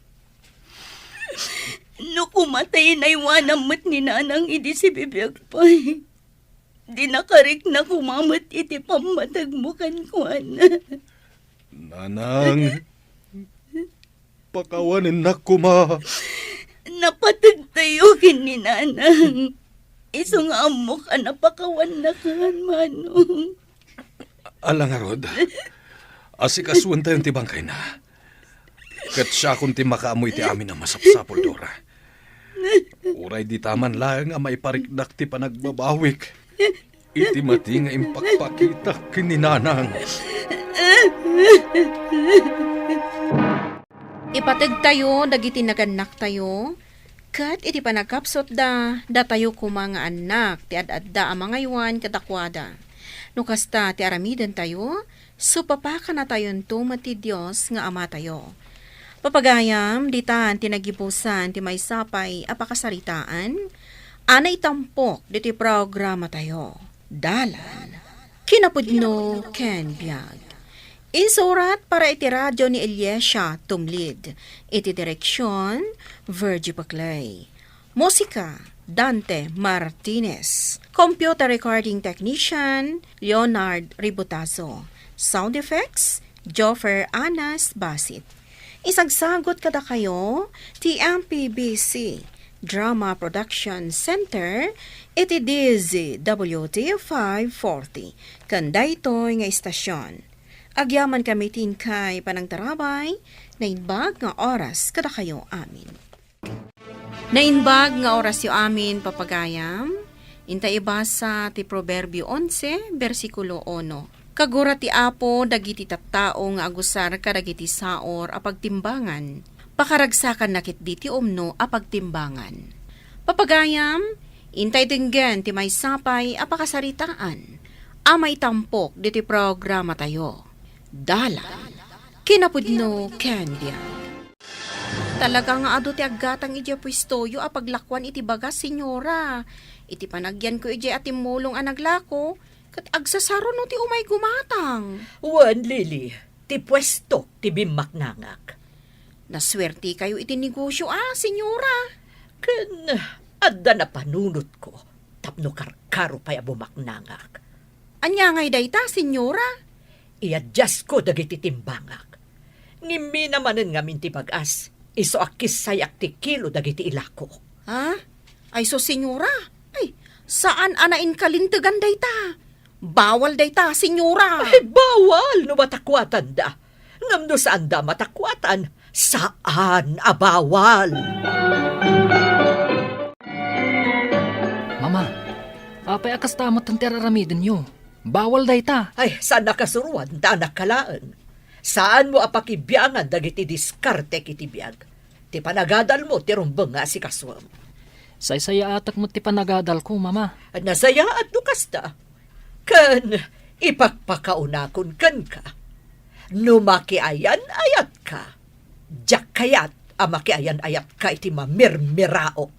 No koma ta inaywanam met ni Nanang idi sibibiag pay, dinaka rikna koma met iti pammategmo kenkuana. Nanang, pakawanennak koma. Napategtayo ken ni Nanang. Isu nga ammok a napakawannakan, Manong. Ala ngarud, asikasuentayon ti bangkayna. Ket siakon ti makaammo iti amin a masapsapul, Dora. Uray dita man laeng a maipariknak ti panagbabawik iti madi nga impakpakitak ken ni Nanang. Ipategtayo dagiti nagannaktayo, ket iti panagkapsutda, datayo koma nga annak ti ad-adda a mangaywan kadakuada. No kasta ti aramidentayo, supapakanatayonto met ti Dios nga Amatayo. Papagayam, ditan ti nagibusan ti maysa pay a pakasaritaan a naitampok ditoy programatayo. Dalan, kinapudno ken biag. Insurat para iti radio ni Eliasia Tumlid. Iti direksion, Virgie Paclay. Musika, Dante Martinez. Computer recording technician, Leonard Ributazo. Sound effects, Joffer Anas Basit. Isagsagut kadakayo ti M P B C Drama Production Center iti D Z W T five forty, ken daytoy nga istasion. Agyamankami ti inkay panangtarabay, naimbag nga oras kadakayo amin. Naimbag nga orasyo amin, papagayam. Inta ibasa ti Proverbio onse, bersikulo uno. Kagura ti Apo dagiti tattao nga agusar kadagiti saor a pagtimbangan. Pakaragsakanna ketdi ti umno a pagtimbangan. Papagayam, intay denggen ti maysa pay a pakasaritaan a maitampok ditoy programatayo. Dalan, kinapudno ken biag. Talaga nga adu ti aggatang idiay puestoyo a paglakuan iti bagas, Senyora. Iti panagyanko idiay a timmulong a naglako, ket agsasaro no ti umay gumatang. Wen, Lily, ti puestok ti bimmaknangak. Nasuertikayo iti negosio, a, Senyora. Ken adda napanunotko tapno karkaro pay a bumaknangak. Ania ngay dayta, Senyora? Iadiasko dagiti timbangak. Ngimmina manen ngamin ti bagas, isu a kissayak ti kilo dagiti ilako. Ha? Ay sus, Senyora. Ay, saan a nainkalintegan dayta. Bawal dayta, Senyora. Ay, bawal no matakuatanda. Ngem no saanda a matakuatan, saan a bawal. Mama, apay a kasta met ti ar-aramidenyo? Bawal dayta. Ay, saan a kasuroan, ta anakka laeng. Saanmo a pakibiangan dagiti diskartek iti biag. Ti panagadalmo ti rumbeng nga asikasuem. Saysayaatek met ti panagadalko, Mama. Nasayaat no kasta. Ken ipakpakaunakon kenka, no makiayan-ayatka, diak kayat a makiayan-ayatka iti mamirmiraot.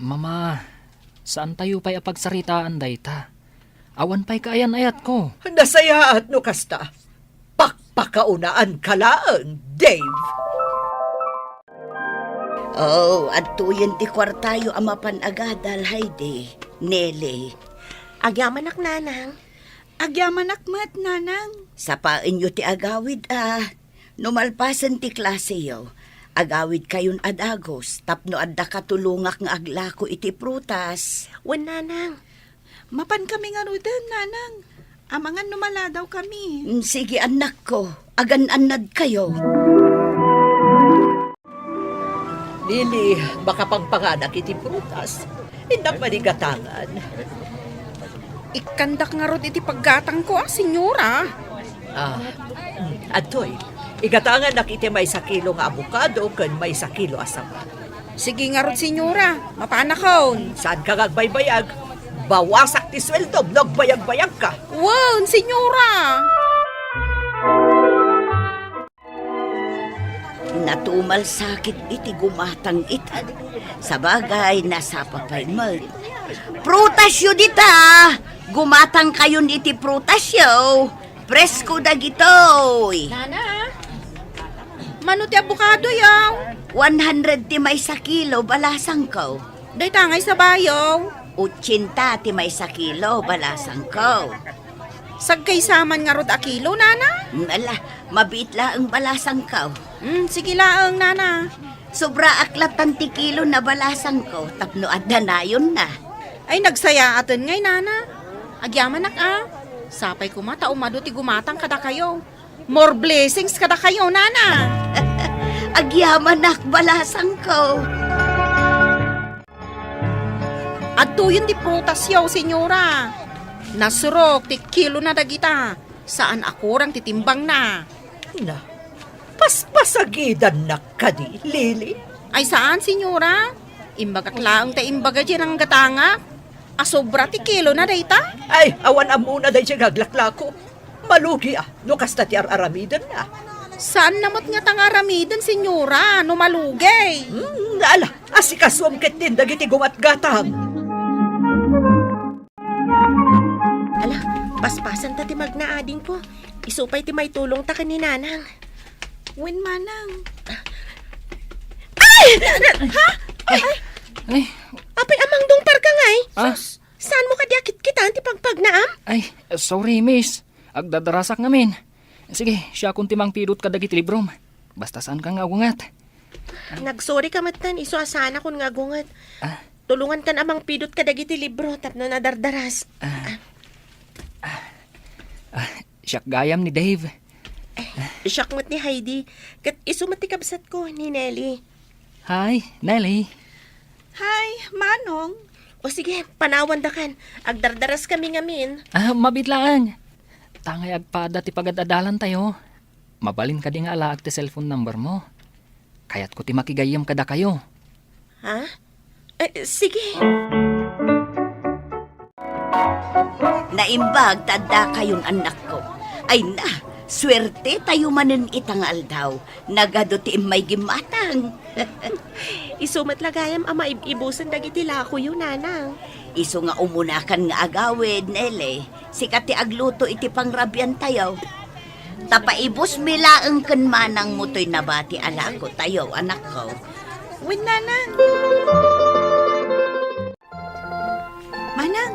Mama, saantayo pay a pagsaritaan dayta. Awan pay kaayan-ayatko. Nasayaat no kasta. Pakpakaunaan ka laeng, Dave. Oh, adtoyen ti kuartayo a mapan agadal, Heidi, Nelly. Agyamanak, Nanang. Agyamanak met, Nanang. Sapaenyo ti agawid, a. No malpasen ti klaseyo, agawidkayon a dagus tapno adda katulongak nga aglako iti prutas. Wen, Nanang. Mapankami ngaruden, Nanang. Amangan no maladawkami. Mm, sige, annakko. Agan-annadkayo. Lily, makapangpanganak iti prutas. Innak man igatangan. Ikkandak ngarud iti paggatangko, a, senyora. Ah, mm, adtoy. Igatangannak iti maysa kilo nga abokado ken maysa kilo a saba. Sige ngarud, senyora. Mapanakon. Saanka nga agbaybayag. Bawasak ti sueldom no agbayagbayagka. Wen, senyora. Natumalsakit iti gumatang ita. Sabagay, nasapa pay met. Prutasyo dita! Gumatangkayon iti prutasyo! Presko dagitoy! Nana, mano ti abokado, yaw? One hundred ti maysa kilo, balasangko. Dayta ngay sabayo? Ochenta ti maysa kilo, balasangko. Sagkaysa man ngarud a kilo, Nana? Mm, ala, mabiit laeng balasangko. Mm, sige laeng, Nana. Sobraak latan ti kilo na balasangko tapno adda nayonna. Ay, nagsayaaten ngay, Nana. Agyamanak, a. Sapay koma ta umadu ti gumatang kadakayo. More blessings kadakayo, Nana. Agyamanak, balasangko. Adtoyen ti prutasyo, senyora. Nasurok ti kilona dagita. Saan a kurang ti timbangna. Na, paspasagidannak kadi, Lily? Ay, saan, senyora. Imbagak laeng ta imbaga diay nanggatangak. A sobra ti kilona dayta? Ay, awan ammona daydiay nga aglaklako. Malugi a, no kasta ti ar-aramidenna. Saanna met ngata nga aramiden, senyora, no malugi? Hmm, ala, asikasuem ketdin dagiti gumatgatang. Ala, paspasanta ti magna, adingko. Isu pay ti maitulongta ken ni Nanang. Wen, Manang. Ay! Ha? Ay! Ay! Apay a mangdungparka ngay? Ah? Sus! Saanmo kadi a kitkitan ti pagpagnaam? Ay, sorry, miss. Agdadarasak ngamin. Sige, siakon ti mangpidot kadagiti librom. Basta saanka nga agunget. Nagsorry ka metten, isu a saanakon nga agunget. Ah. Tulongankan a mangpidot kadagiti libro tapno nadardaras. Ah. Ah. Ah, siak gayam ni Dave. Siak met ni Heidi. Ket isu met ti kabsatko, ni Nelly. Hi, Nelly. Hi, Manong. O sige, panawandakan. Agdardaraskami ngamin. Ah, mabiit laeng. Tangay agpada ti pagad-adalantayo. Mabalin kadi nga alaek ti cellphone number mo? Kayatko ti makigayyem kadakayo. Ha? Eh, sige. Naimbag ta addakayon, annakko. Ay na, suertetayo manen ita nga aldaw. Nagadu ti immay gimmatang. Isu met la gayam a maib-ibusen dagiti lakoyo, Nanang. Isu nga umunakan nga agawid, Nele. Sika ti agluto iti pangrabiantayo. Ta paibusmi laeng ken manangmo toy nabati a lakotayo, anakko. Wen, Nanang. Manang,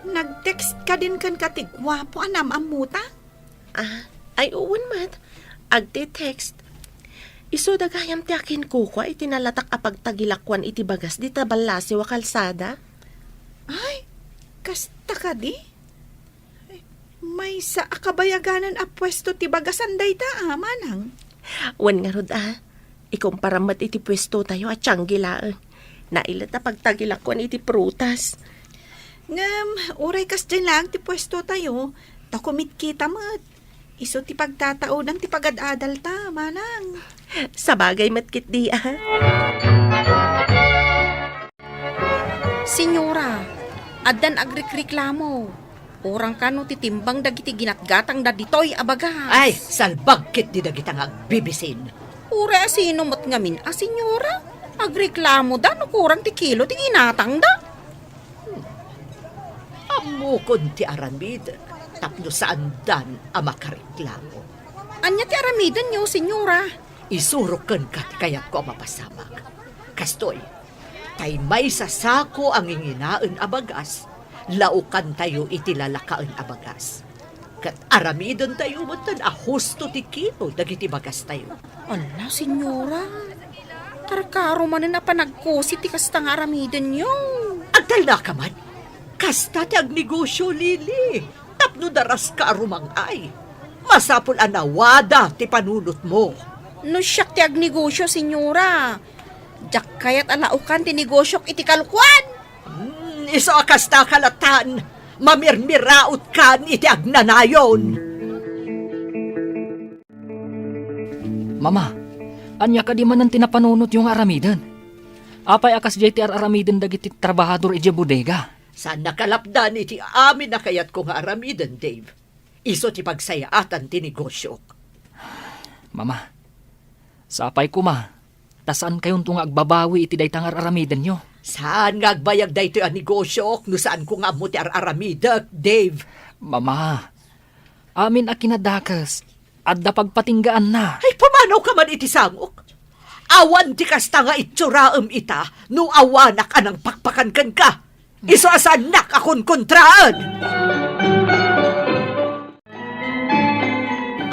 nag-text kadin kenka ti guapo a naam-ammota? Ah, ay, wen met. Agti-text. Isuda gayam ti akinkukua iti nalatak a pagtagilakuan iti bagas dita ballasiw a kalsada. Ay, kasta kadi? Ay, maysa a kabayaganan a puesto ti bagasan dayta, a, Manang. Wen ngarud, a. Ikumparam met iti puestotayo a tianggi laeng. Nailet a pagtagilakuan iti prutas. Ngem, uray kasdiay laeng ti puestotayo, ta kumitkita met. Isu ti pagtataodan ti pagad-adalta, Manang. Sabagay met ketdi, a. Senyora, addan agrikriklamo. Urang kano ti timbang dagiti ginatgatangda ditoy a bagas. Ay, salbag ketdi dagita nga agbibisin. Uray a sino met ngamin a senyora, agreklamoda no kurang ti kilo ti ginatangda. Hmm. Ammokon ti aramidek tapno saandan a makareklamo. Ania ti aramidenyo, Senyora? Isurok kenka ti kayatko a mapasamak. Kastoy, tay maysa sako a nginginaen a bagas, laokantayo iti lalakaen a bagas. Ket aramidentayo metten a husto ti kilo dagiti bagastayo. Ala, Senyora, karkaro manen a panagkusi ti kasta nga aramidenyo. Agtalnaka man. Kasta ti agnegosio, Lily. Tapno daraska a rumang-ay, masapul a nawada ti panunotmo. No siak ti agnegosio, Senyora, diak kayat a laokan ti negosiok iti kalkuan. Hmm, isu a kasta kalatan, mamirmiraotkan iti agnanayon. Mama, ania kadi manen ti napanunotyo nga aramiden? Apay a kasdiay ti ar-aramiden dagiti trabahador idiay bodega? Saan nakalapdan iti amin a kayatko nga aramiden, Dave. Isu ti pagsayaatan ti negosiok. Mama, sapay koma, ta saankayonto nga agbabawi iti dayta nga ar-aramidenyo. Saan nga agbayag daytoy a negosiok no saanko nga ammo ti ar-aramidek, Dave? Mama, amin a kinadakes, adda pagpatinggaanna. Ay, pumanawka man iti sangok. Awan ti kasta nga itsurem ita no awanak a nangpakpakan kenka. Isu a saannak a kunkontraen.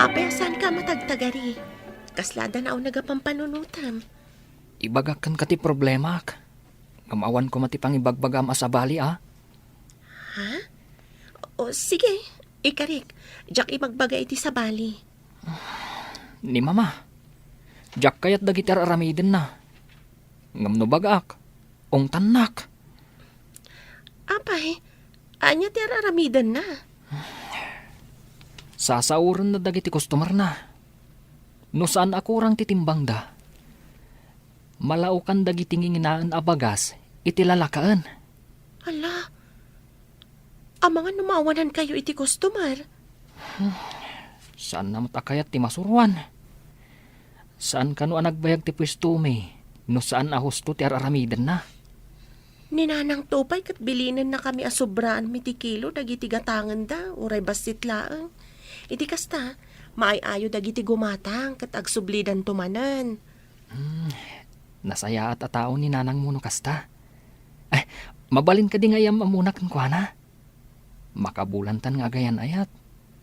Apay a saanka a matagtagari? Kasla adda nauneg a pampanunotem? Ibagak kenka ti problemak. Ngem awan koma ti pangibagbagam a sabali, a? Ha? O, sige, ikarik. Diak ibagbaga iti sabali. Ni Mama, diak kayat dagiti ar-aramidenna. Ngem no bagak, ungtannak. Apay, ania ti ar-aramidenna? Sasaorenna dagiti customerna. No saan a kurang ti timbangda, malaokan dagiti nginginaen a bagas iti lalakaen. Ala, amangan no maawanankayo iti customer? Saanna met a kayat ti masuroan. Saan kano a nagbayag ti puestomi no saan a husto ti ar-aramidenna? Ni Nanangto pay ket bilinennakami a sobraanmi ti kilo dagiti gatangenda, uray bassit laeng. Iti kasta, maay-ayo dagiti gumatang ket agsublidanto manen. Hmm, nasayaat a tao ni nanangmo no kasta. Ay, mabalin kadi nga iyam-ammona kenkuana? Makabulantan nga agayan-ayat.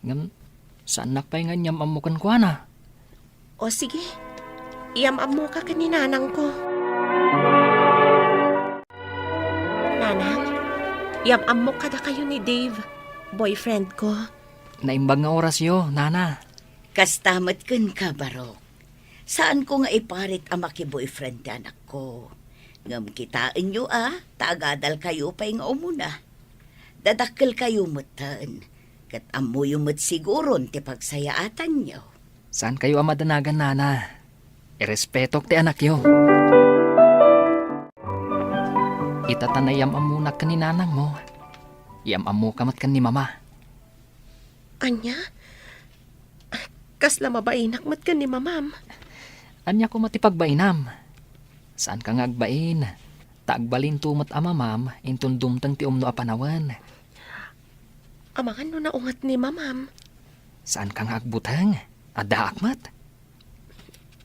Ngem, saannak pay nga inyam-ammo kenkuana. O sige, iyam-ammoka ken ni nanangko. Nanang, iyam-ammok kadakayo ni Dave, boyfriend ko. Naimbag nga orasyo, Nana. Kasta met kenka, Barok. Saanko nga iparit a makiboyfriend ti anakko. Ngem kitaenyo a, ta agadalkayo pay nga umuna. Dadakkelkayo metten, ket ammoyo met siguron ti pagsayaatanyo. Saankayo a madanagan, Nana. Irespetok ti anakyo. Ita ta naiyam-ammonak ken ni nanangmo, iyam-ammoka met ken ni Mama. Ania? Kasla mabainak met ken ni Mamam. Ania koma ti pagbainam? Saanka nga agbain, ta agbalinto met a Mamam inton dumteng ti umno a panawen. Amangan no naunget ni Mamam. Saanka nga agbuteng? Addaak met.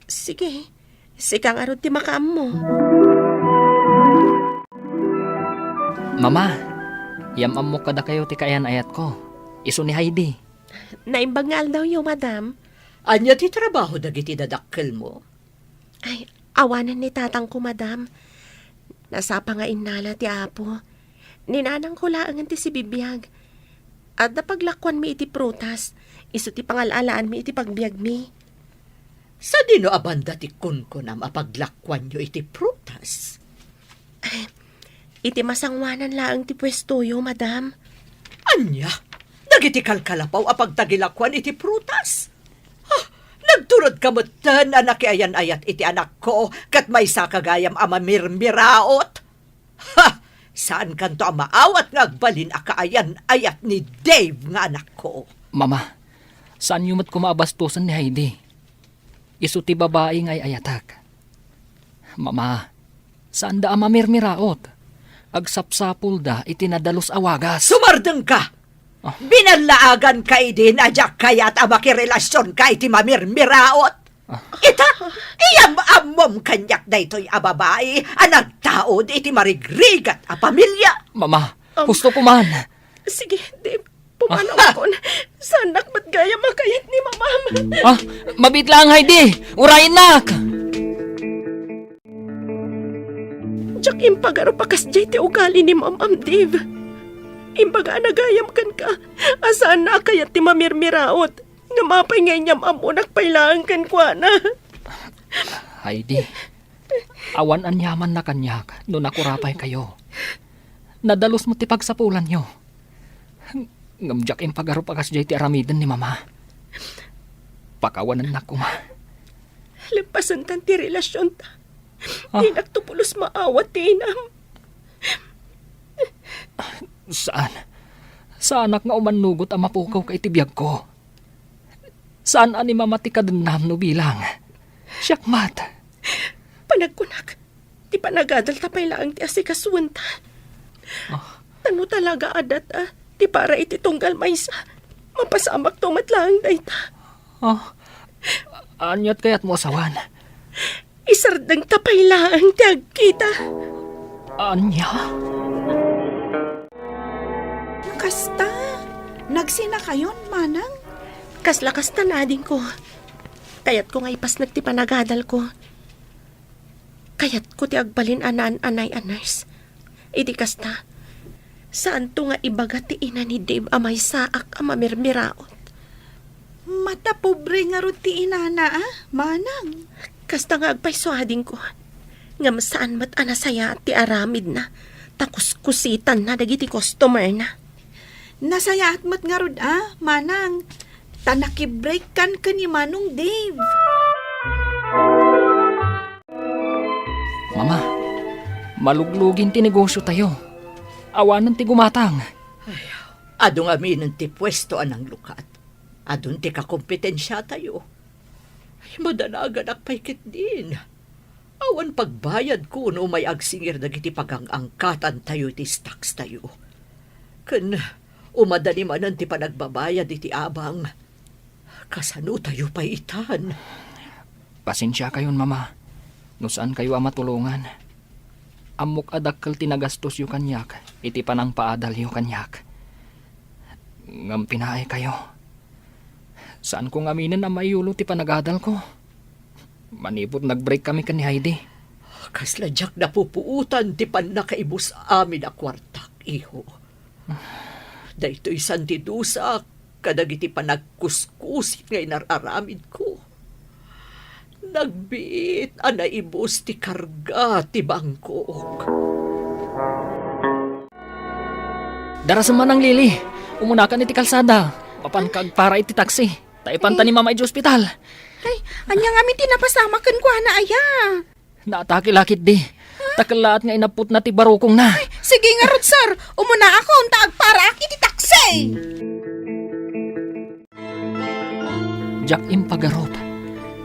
Sige, sika ngarud ti makaammo. Mama, iyam-ammok kadakayo ti kaayan-ayatko. Isu ni Heidi. Naimbag nga aldawyo, madam. Ania ti trabaho dagiti dadakkelmo? Ay, awanen ni tatangko, madam. Nasapa nga innala ti Apo. Ni nanangko laengen ti sibibiag. Adda paglakuanmi iti prutas. Isu ti pangal-alaanmi iti pagbiagmi. Sadino a banda ti kunkunam a paglakuanyo iti prutas? Iti masangoanan laeng ti puestoyo, madam. Ania? Dagiti kalkalapaw a pagtagilakuan iti prutas? Ah, nagturedka metten a nakiayan-ayat iti anakko ket maysaka gayam a mamirmiraot? Ha! Saankanto a maawat nga agbalin a kaayan-ayat ni Dave nga anakko? Mama, saanyo met koma a bastosen ni Heidi. Isu ti babai nga ay-ayatek. Mama, saanda a mamirmiraot. agsapsapulda iti nadalus a wagas. Sumardengka! Ah. Binallaaganka idin a diak kayat a makirelasionka iti mamirmiraot. Ah. Ita, iyam-ammom kaniak daytoy a babai a nagtaud iti marigrigat a pamilia. Mama, Um, husto ko man. Sige, Dave, pumanawakon. Saannak met gayam a kayat ni Mamam. Ah, mabiit lang, Heidi. Urayennak. Diak impagarup a kasdiay ti ugali ni Mamam, Dave. Imbagana gayam kenka a saanna a kayat ti mamirmiraot. Ngem apay nga inyam-ammonak pay laeng kenkuana? Heidi, awan aniamanna kaniak no nakurapaykayo. Nadalus met ti pagsapulanyo. Ngem diak impagarup a kasdiay ti aramiden ni Mama. Pakawanennak koma. Leppasenta ti relasionta. Ah. Dinakto pulos maawat ti inam. Saan. Saanak nga umannugot a mapukawka iti biagko. Saan a ni Mama ti kadennam no bilang. Siak met. Panagkunak, ti panagadalta pay laeng ti asikasuenta. Ah. Ta no talaga adda ta ti para iti tunggal maysa, mapasamakto met laeng dayta. Ah. Aniat kayatmo a sawen? Isardengta pay laeng ti agkita. Ania? Kasta, nagsinakayon, manang? Kasla kasta, adingko. Kayatko nga ipasnek ti panagadalko. Kayatko ti agbalin a naan-anay a nurse. Iti kasta, saanto nga ibaga ti ina ni Dave a maysaak a mamirmiraot. Matapobre ngarud ti inana, a, manang. Kasta nga agpayso, adingko. Ngem saan met a nasayaat ti aramidna, ta kuskusitanna dagiti customerna. Nasayaat met ngarud, a, manang. Ta nakibreakkan ken ni Manong Dave. Mama, maluglugin ti negosiotayo. Awanen ti gumatang. Ay, adu ngaminen ti puesto a nanglukat. Adun ti kakompetensiatayo. Ay, madanaganak pay ketdin. Awan pagbayadko no umay agsingir dagiti pagangangkatantayo iti stocks tayo. Ken umadani manen ti panagbabayad iti abang. Kasanotayo pay itan? Pasensiakayon, Mama, no saankayo a matulongan. Ammok a dakkel ti nagastosyo kaniak iti panangpaadalyo kaniak. Ngem pinaaykayo. Saanko ngaminen a maiyulo ti panagadalko. Manipud nag-break kami ken ni Heidi. Kasla diak napupuotan ti pannakaibus amin a kuartak, iho. Daytoy saan ti dusak kadagiti panagkuskusit nga inar-aramidko. Nagbiit a naibus ti karga ti bangkok. Darasem, Manang Lily. Umunakan iti kalsada. Mapanka agpara iti taksi. Ta ipanta ni Mama iti ospital. Ay, ania ngamin ti napasamak kenkuana, aya? Naatake la ketdi. Ta kellaat nga inapputna ti barukongna. Ay, sige ngarud, sir. Umunaakon ta agparaak iti taksi. Diak impagarup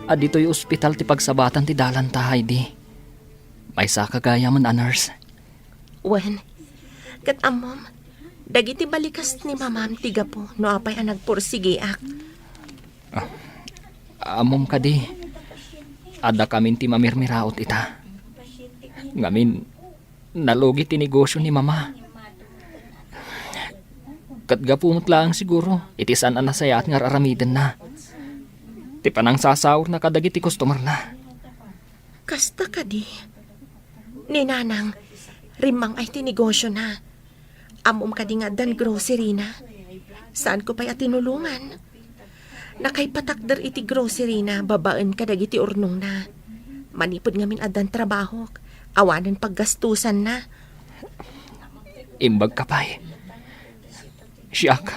a ditoy ospital ti pagsabatan ti dalanta, Heidi. Maysaka gayamen a nurse. Wen, ket ammom, dagiti balikas ni Mamam ti gapu no apay a nagpursigiak. Ah, ammom kadi, adda kamin ti mamirmiraot ita. Ngamin, nalugi ti negosio ni Mama. Ket gapu met laeng siguro iti saan a nasayaat nga ar-aramidenna. Ti panangsasaurna kadagiti customerna. Kasta kadi. Ni Nanang, rimmang-ay ti negosiona. Ammom kadi nga addan grocery-na. Saanko pay a tinulongan. Nakaipatakder iti grocery-na babaen kadagiti urnongna. Manipud ngamin addan trabahok, awanen paggastusanna. Imbagka pay. Siak,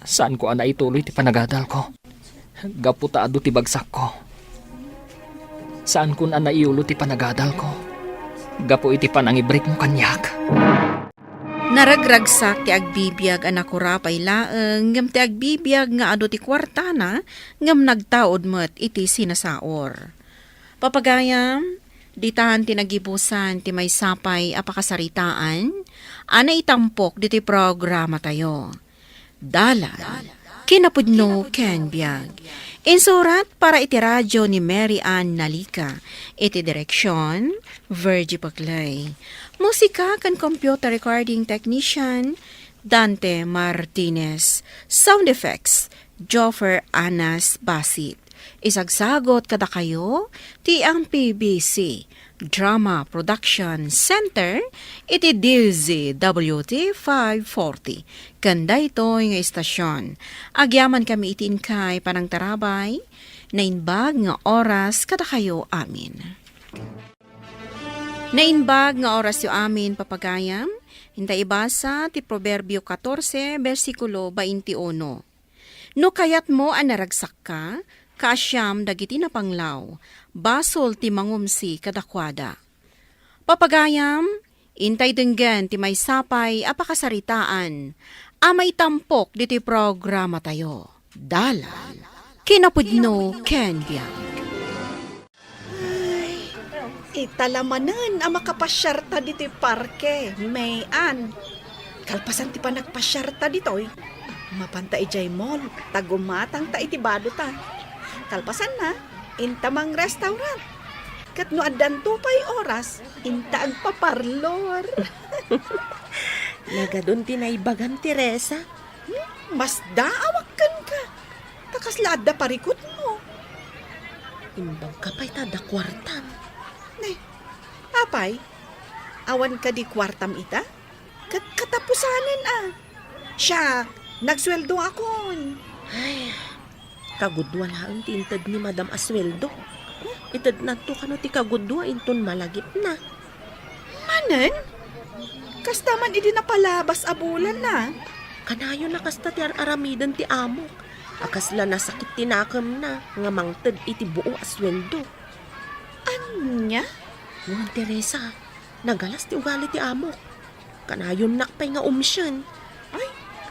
saanko a naituloy ti panagadalko. Gapu ta adu ti bagsakko. Saankon a naiyulo ti panagadalko. Gapu iti panangibrekmo kaniak. Naragragsak ti agbibiag a nakurapay laeng, ngem ti agbibiag nga adu ti kuartana, ngem nagtaud met iti sinasaor. Papagayam, Ditan ti nagibusan ti maysa pay a pakasaritaan a naitampok ditoy programatayo. Dalan, kinapudno ken biag. Insurat para iti radio ni Mary Ann Nalica. Iti direksion, Virgie Paclay. Musika ken computer recording technician, Dante Martinez. Sound effects, Joffer Anas Basit. Isagsagot kadakayo ti M P B C Drama Production Center iti D Z W T five forty. Ken daytoy nga istasion, agyaman kami iti inkay panangtarabay, naimbag nga oras kadakayo amin. Naimbag nga orasyo amin, papagayam, inta ibasa ti Proverbio catorce, bersikulo twenty-uno. No kayatmo a naragsakka, kaasiam dagiti napanglaw, basol ti mangumsi kadakuada. Papagayam, intay denggen ti maysa pay a pakasaritaan a maitampok ditoy programatayo. Dalan, kinapudno ken biag. Ay, ita la manen a makapasiarta ditoy parke, May Ann. Kalpasan ti panagpasiarta ditoy, mapanta idiay mall, ta gumatangta iti badota. Kalpasanna, inta mang-restaurant. Ket no addanto pay oras, inta agpaparlor. Nagadun ti naibagam, Teresa. Hmm, masdaawak kenka. Ta kasla adda parikutmo. Imbagka pay ta adda kuartam. Ne, apay? Awan kadi kuartam ita? Ket katapusanen a. Siak, nagsueldoakon. Ay, kagudua laeng ti inted ni Madam a sueldo. Itednanto kano ti kagudua inton malagipna. Manen? Kasta man idi napalabas a bulan na. Kanayon a kasta ti ar-aramiden ti amok. A kasla nasakit ti nakemna nga mangted iti buo a sueldo. Ania? Wen, Teresa, nagalas ti ugali ti amok. Kanayonnak pay nga umsien. Ay,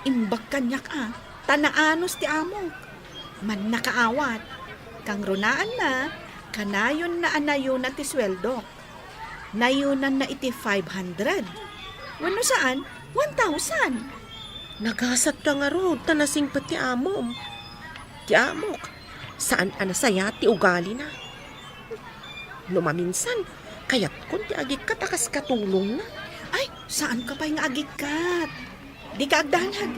imbag kaniak a, ta naanus ti amok. Mannakaawat. Kangrunaanna, kanayonna a nayona ti sueldok. Nayonanna iti five hundred. Wenno saan, one thousand. Nagasatka ngarud ta nasingpet ti amom. Ti amok, saan a nasayaat ti ugalina. No maminsan, kayatkon ti agikkat a kas katulongna. Ay, saanka pay nga agikkat. Dika agdanag.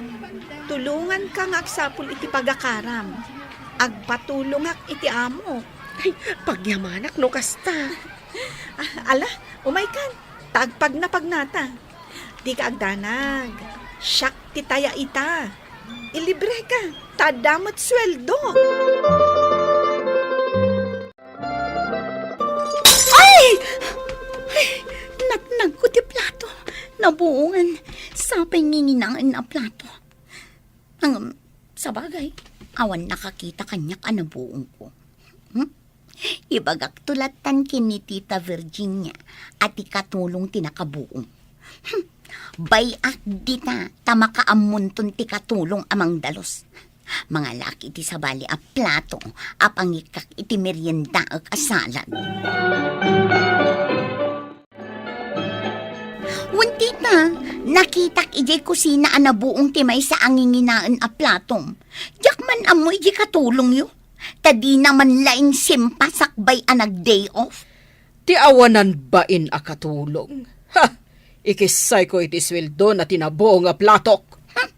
Tulonganka nga agsapul iti pagakaram. Agpatulongak iti amok. Ay, pagyamanak no kasta. Ah, ala, umaykan. Ta agpagnapagnata. Dika agdanag. Siak ti taya ita. Ilibreka. Ta adda met sueldo. Ay! Ay! Natnagko ti plato. Nabuongan. Sapay nginginaen a plato. Ngem, sabagay, awan nakakita kaniak a nabuongko. Hmm? Ibagakto lattan ken ni Tita Virginia a ti katulong ti nakabuong. Hmm. Bay-ak dita ta makaammonton ti katulong a mangdalus. Mangalak iti sabali a plato a pangikkak iti meriendaek a salad. Wen, tita, nakitak idiay kusina a nabuong ti maysa a nginginaen a platom. Diak man ammo idiay katulongyo. Ta dina man laeng simpa sakbay a nag-day off. Ti awanan bain a katulong. Ha! Ikissayko iti sueldo na ti nabuong a platok. Hmm.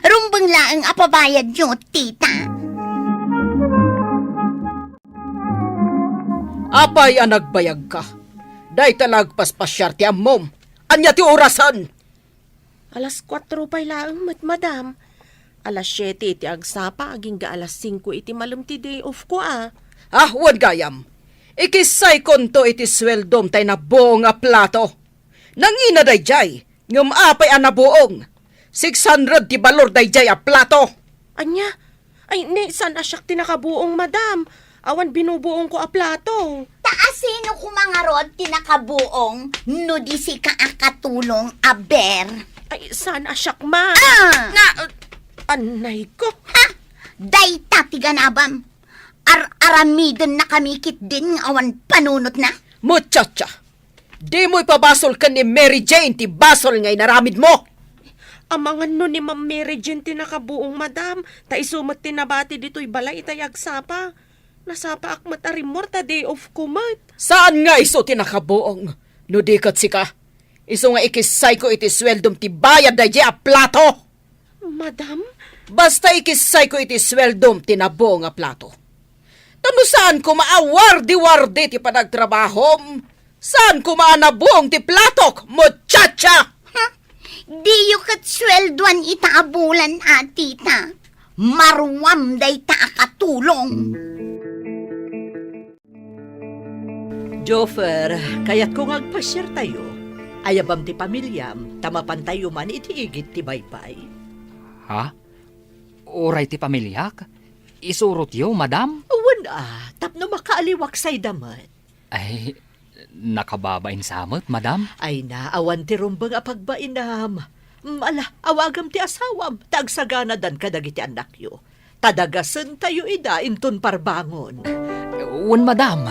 Rumbeng laeng a pabayadyo, tita. Apay a nagbayagka? Dayta la agpaspasiar ti ammom. Ania ti orasan? Alas kuatro pay laeng met, madam. Alas siete iti agsapa, agingga alas singko iti malem ti day off ko a. Ah, wen gayam. Ikissaykonto iti sueldom tay nabuong a plato. Nangina daydiay, ngem apay a nabuong? Six hundred ti balor daydiay a plato. Ania? Ay, ne, saan a siak ti nakabuong, madam? Awan binubuongko a plato. Ta asino koma ngarud ti nakabuong no di sika a katulong a ber? Ay, saan a siak man? Ah! Na, uh, anay ko. Ha? Dayta ti ganabam. Ar-aramidennakami ketdin nga awan panunotna. Muchacha, dimo ipabasol ken ni Mary Jane ti basol nga inaramidmo. Amangan no ni Ma'am Mary Jane ti nakabuong, madam, ta isu met ti nabati ditoy balay itay agsapa. Nasapaak met a rimmuar ta day off ko met. Saan nga isu ti nakabuong? No di ket sika, isu nga ikissayko iti sueldom ti bayad daydiay a plato. Madam? Basta ikissayko iti sueldom ti nabuong a plato. Ta no saan koma a wardi-wardi ti panagtrabahom, saan koma a nabuong ti platok, muchacha! Ha? Diyo ket sueldoan ita a bulan a, tita. Maruam dayta a katulong. Joffer, kayatko nga agpasiartayo. Ayabam ti pamiliam, ta mapantayo man iti igid ti baybay. Ha? Uray ti pamiliak? Isurotyo, madam? Wen a, tapno makaaliwaksayda met. Ay, nakababain sa met, madam? Ay na, awan ti rumbeng a pagbainam. Mm, ala, awagam ti asawam, ta agsaganadan kadagiti annakyo. Ta dagasentayo ida inton parbangon. Wen, madam.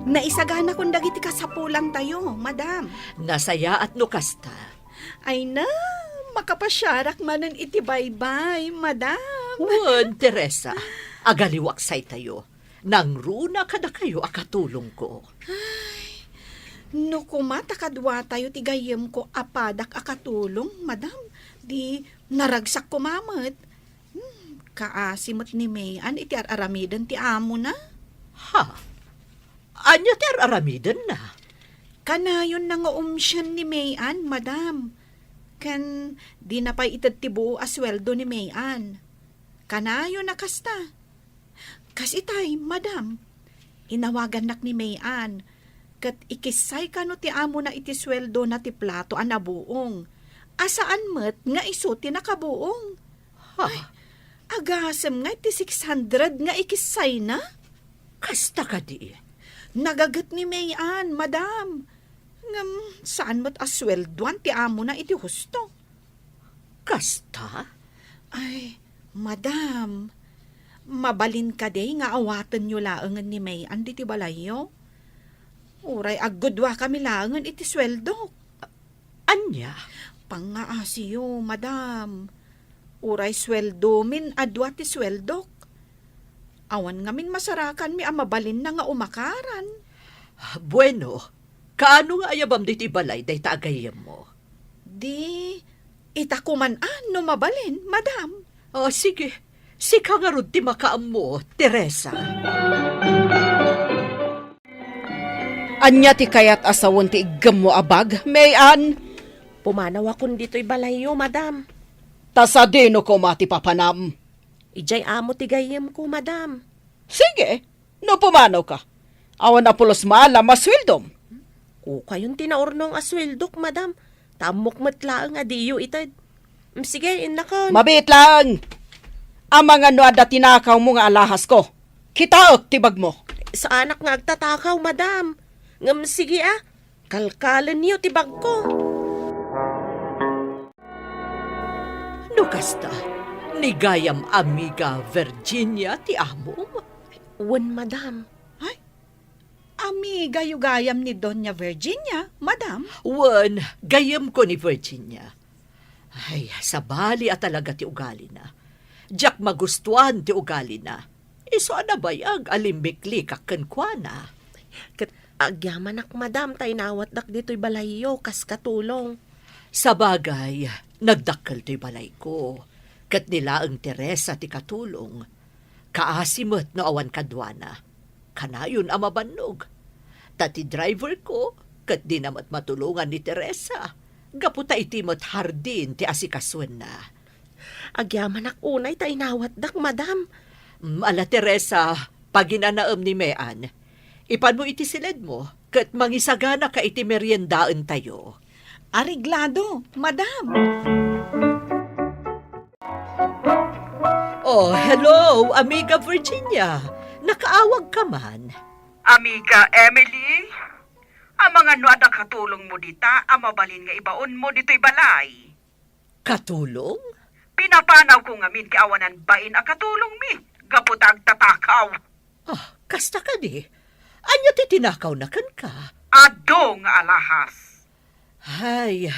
Naisaganakon dagiti kasapulantayo, madam. Nasayaat no kasta. Ay na, makapasiarak manen iti baybay, madam. Wen, Teresa, agaliwaksaytayo. Nangruna kadakayo a katulongko. Ay, no koma ta kaduatayo ti gayyemko a padak a katulong, madam, di naragsak koma met. Hmm, kaasi met ni May-an iti ar-aramiden ti amona. Ha? Ania ti ar-aramidenna? Kanayonna nga umsien ni May-an, madam. Ken dina pay ited ti buo a sueldo ni May-an. Kanayon a kasta. Kas itay, madam, inawagannak ni May-an, ket ikissay kano ti amona iti sueldona ti plato a nabuong, a saan met nga isu ti nakabuong. Ha? Ay, agasem nga iti six hundred nga ikissayna? Kasta kadi? Nagaget ni May-an, madam. Ngem saan met a sueldoan ti amona iti husto. Kasta? Ay, madam, mabalin kadi nga awatenyo laengen ni May-an ditoy balayyo? Uray aggudua kami laengen iti sueldok. Ania? Pangngaasiyo, madam. Uray sueldomin a dua ti sueldok. Awan ngamin masarakanmi a mabalinna nga umakaran. Bueno, kaano nga ayabam ditoy balay dayta a gayyemmo? Di, ita koman a no mabalin, madam. Ah, sige. Sika ngarud ti makaammo, Teresa. Ania ti kayat a sawen ti iggemmo a bag, May-an? Pumanawakon ditoy balayyo, madam. Ta sadino koma ti papanam? Idiay amo ti gayyemko, madam. Sige, no pumanawka, awan a pulos maalam a sueldom. Kukayon ti naurnong a sueldok, madam. Ta ammok met laeng a diyo ited. Mm, sige, innakon. Mabiit laeng! Amangan no adda tinakawmo nga alahasko. Kitaek ti bagmo. Saanak nga agtatakaw, madam. Ngem sige a, kalkalenyo ti bagko. No kasta, ni gayam amiga Virginia ti amom? Wen, madam. Ay, amigayo gayam ni Doña Virginia, madam? Wen, gayyemko ni Virginia. Ay, sabali a talaga ti ugalina. Diak magustuan ti ugalina. Isu a nabayag a limmiklikak kenkuana. Ket agyamanak, madam, ta inawatdak ditoy balayyo kas katulong. Sabagay, nagdakkel toy balayko, ket ni laeng Teresa ti katulong. Kaasi met no awan kaduana. Kanayon a mabannog. Ta ti driverko ket dina met matulongan ni Teresa, gapu ta iti met hardin ti asikasuenna. Agyamanak unay ta inawatdak, madam. Mm, ala, Teresa, paginanaem ni Mean. Ipanmo iti siledmo, ket mangisaganaka iti meriendaentayo. Areglado, madam. Oh, hello, Amiga Virginia. Nakaawagka man. Amiga Emily, amangan no adda katulongmo dita a mabalin nga ibaonmo ditoy balay. Katulong? Pinapanawko ngamin ti awanan bain a katulongmi gapu ta agtatakaw. Ah, kasta kadi? Ania ti tinakawna kenka? Adu nga alahas. Ay,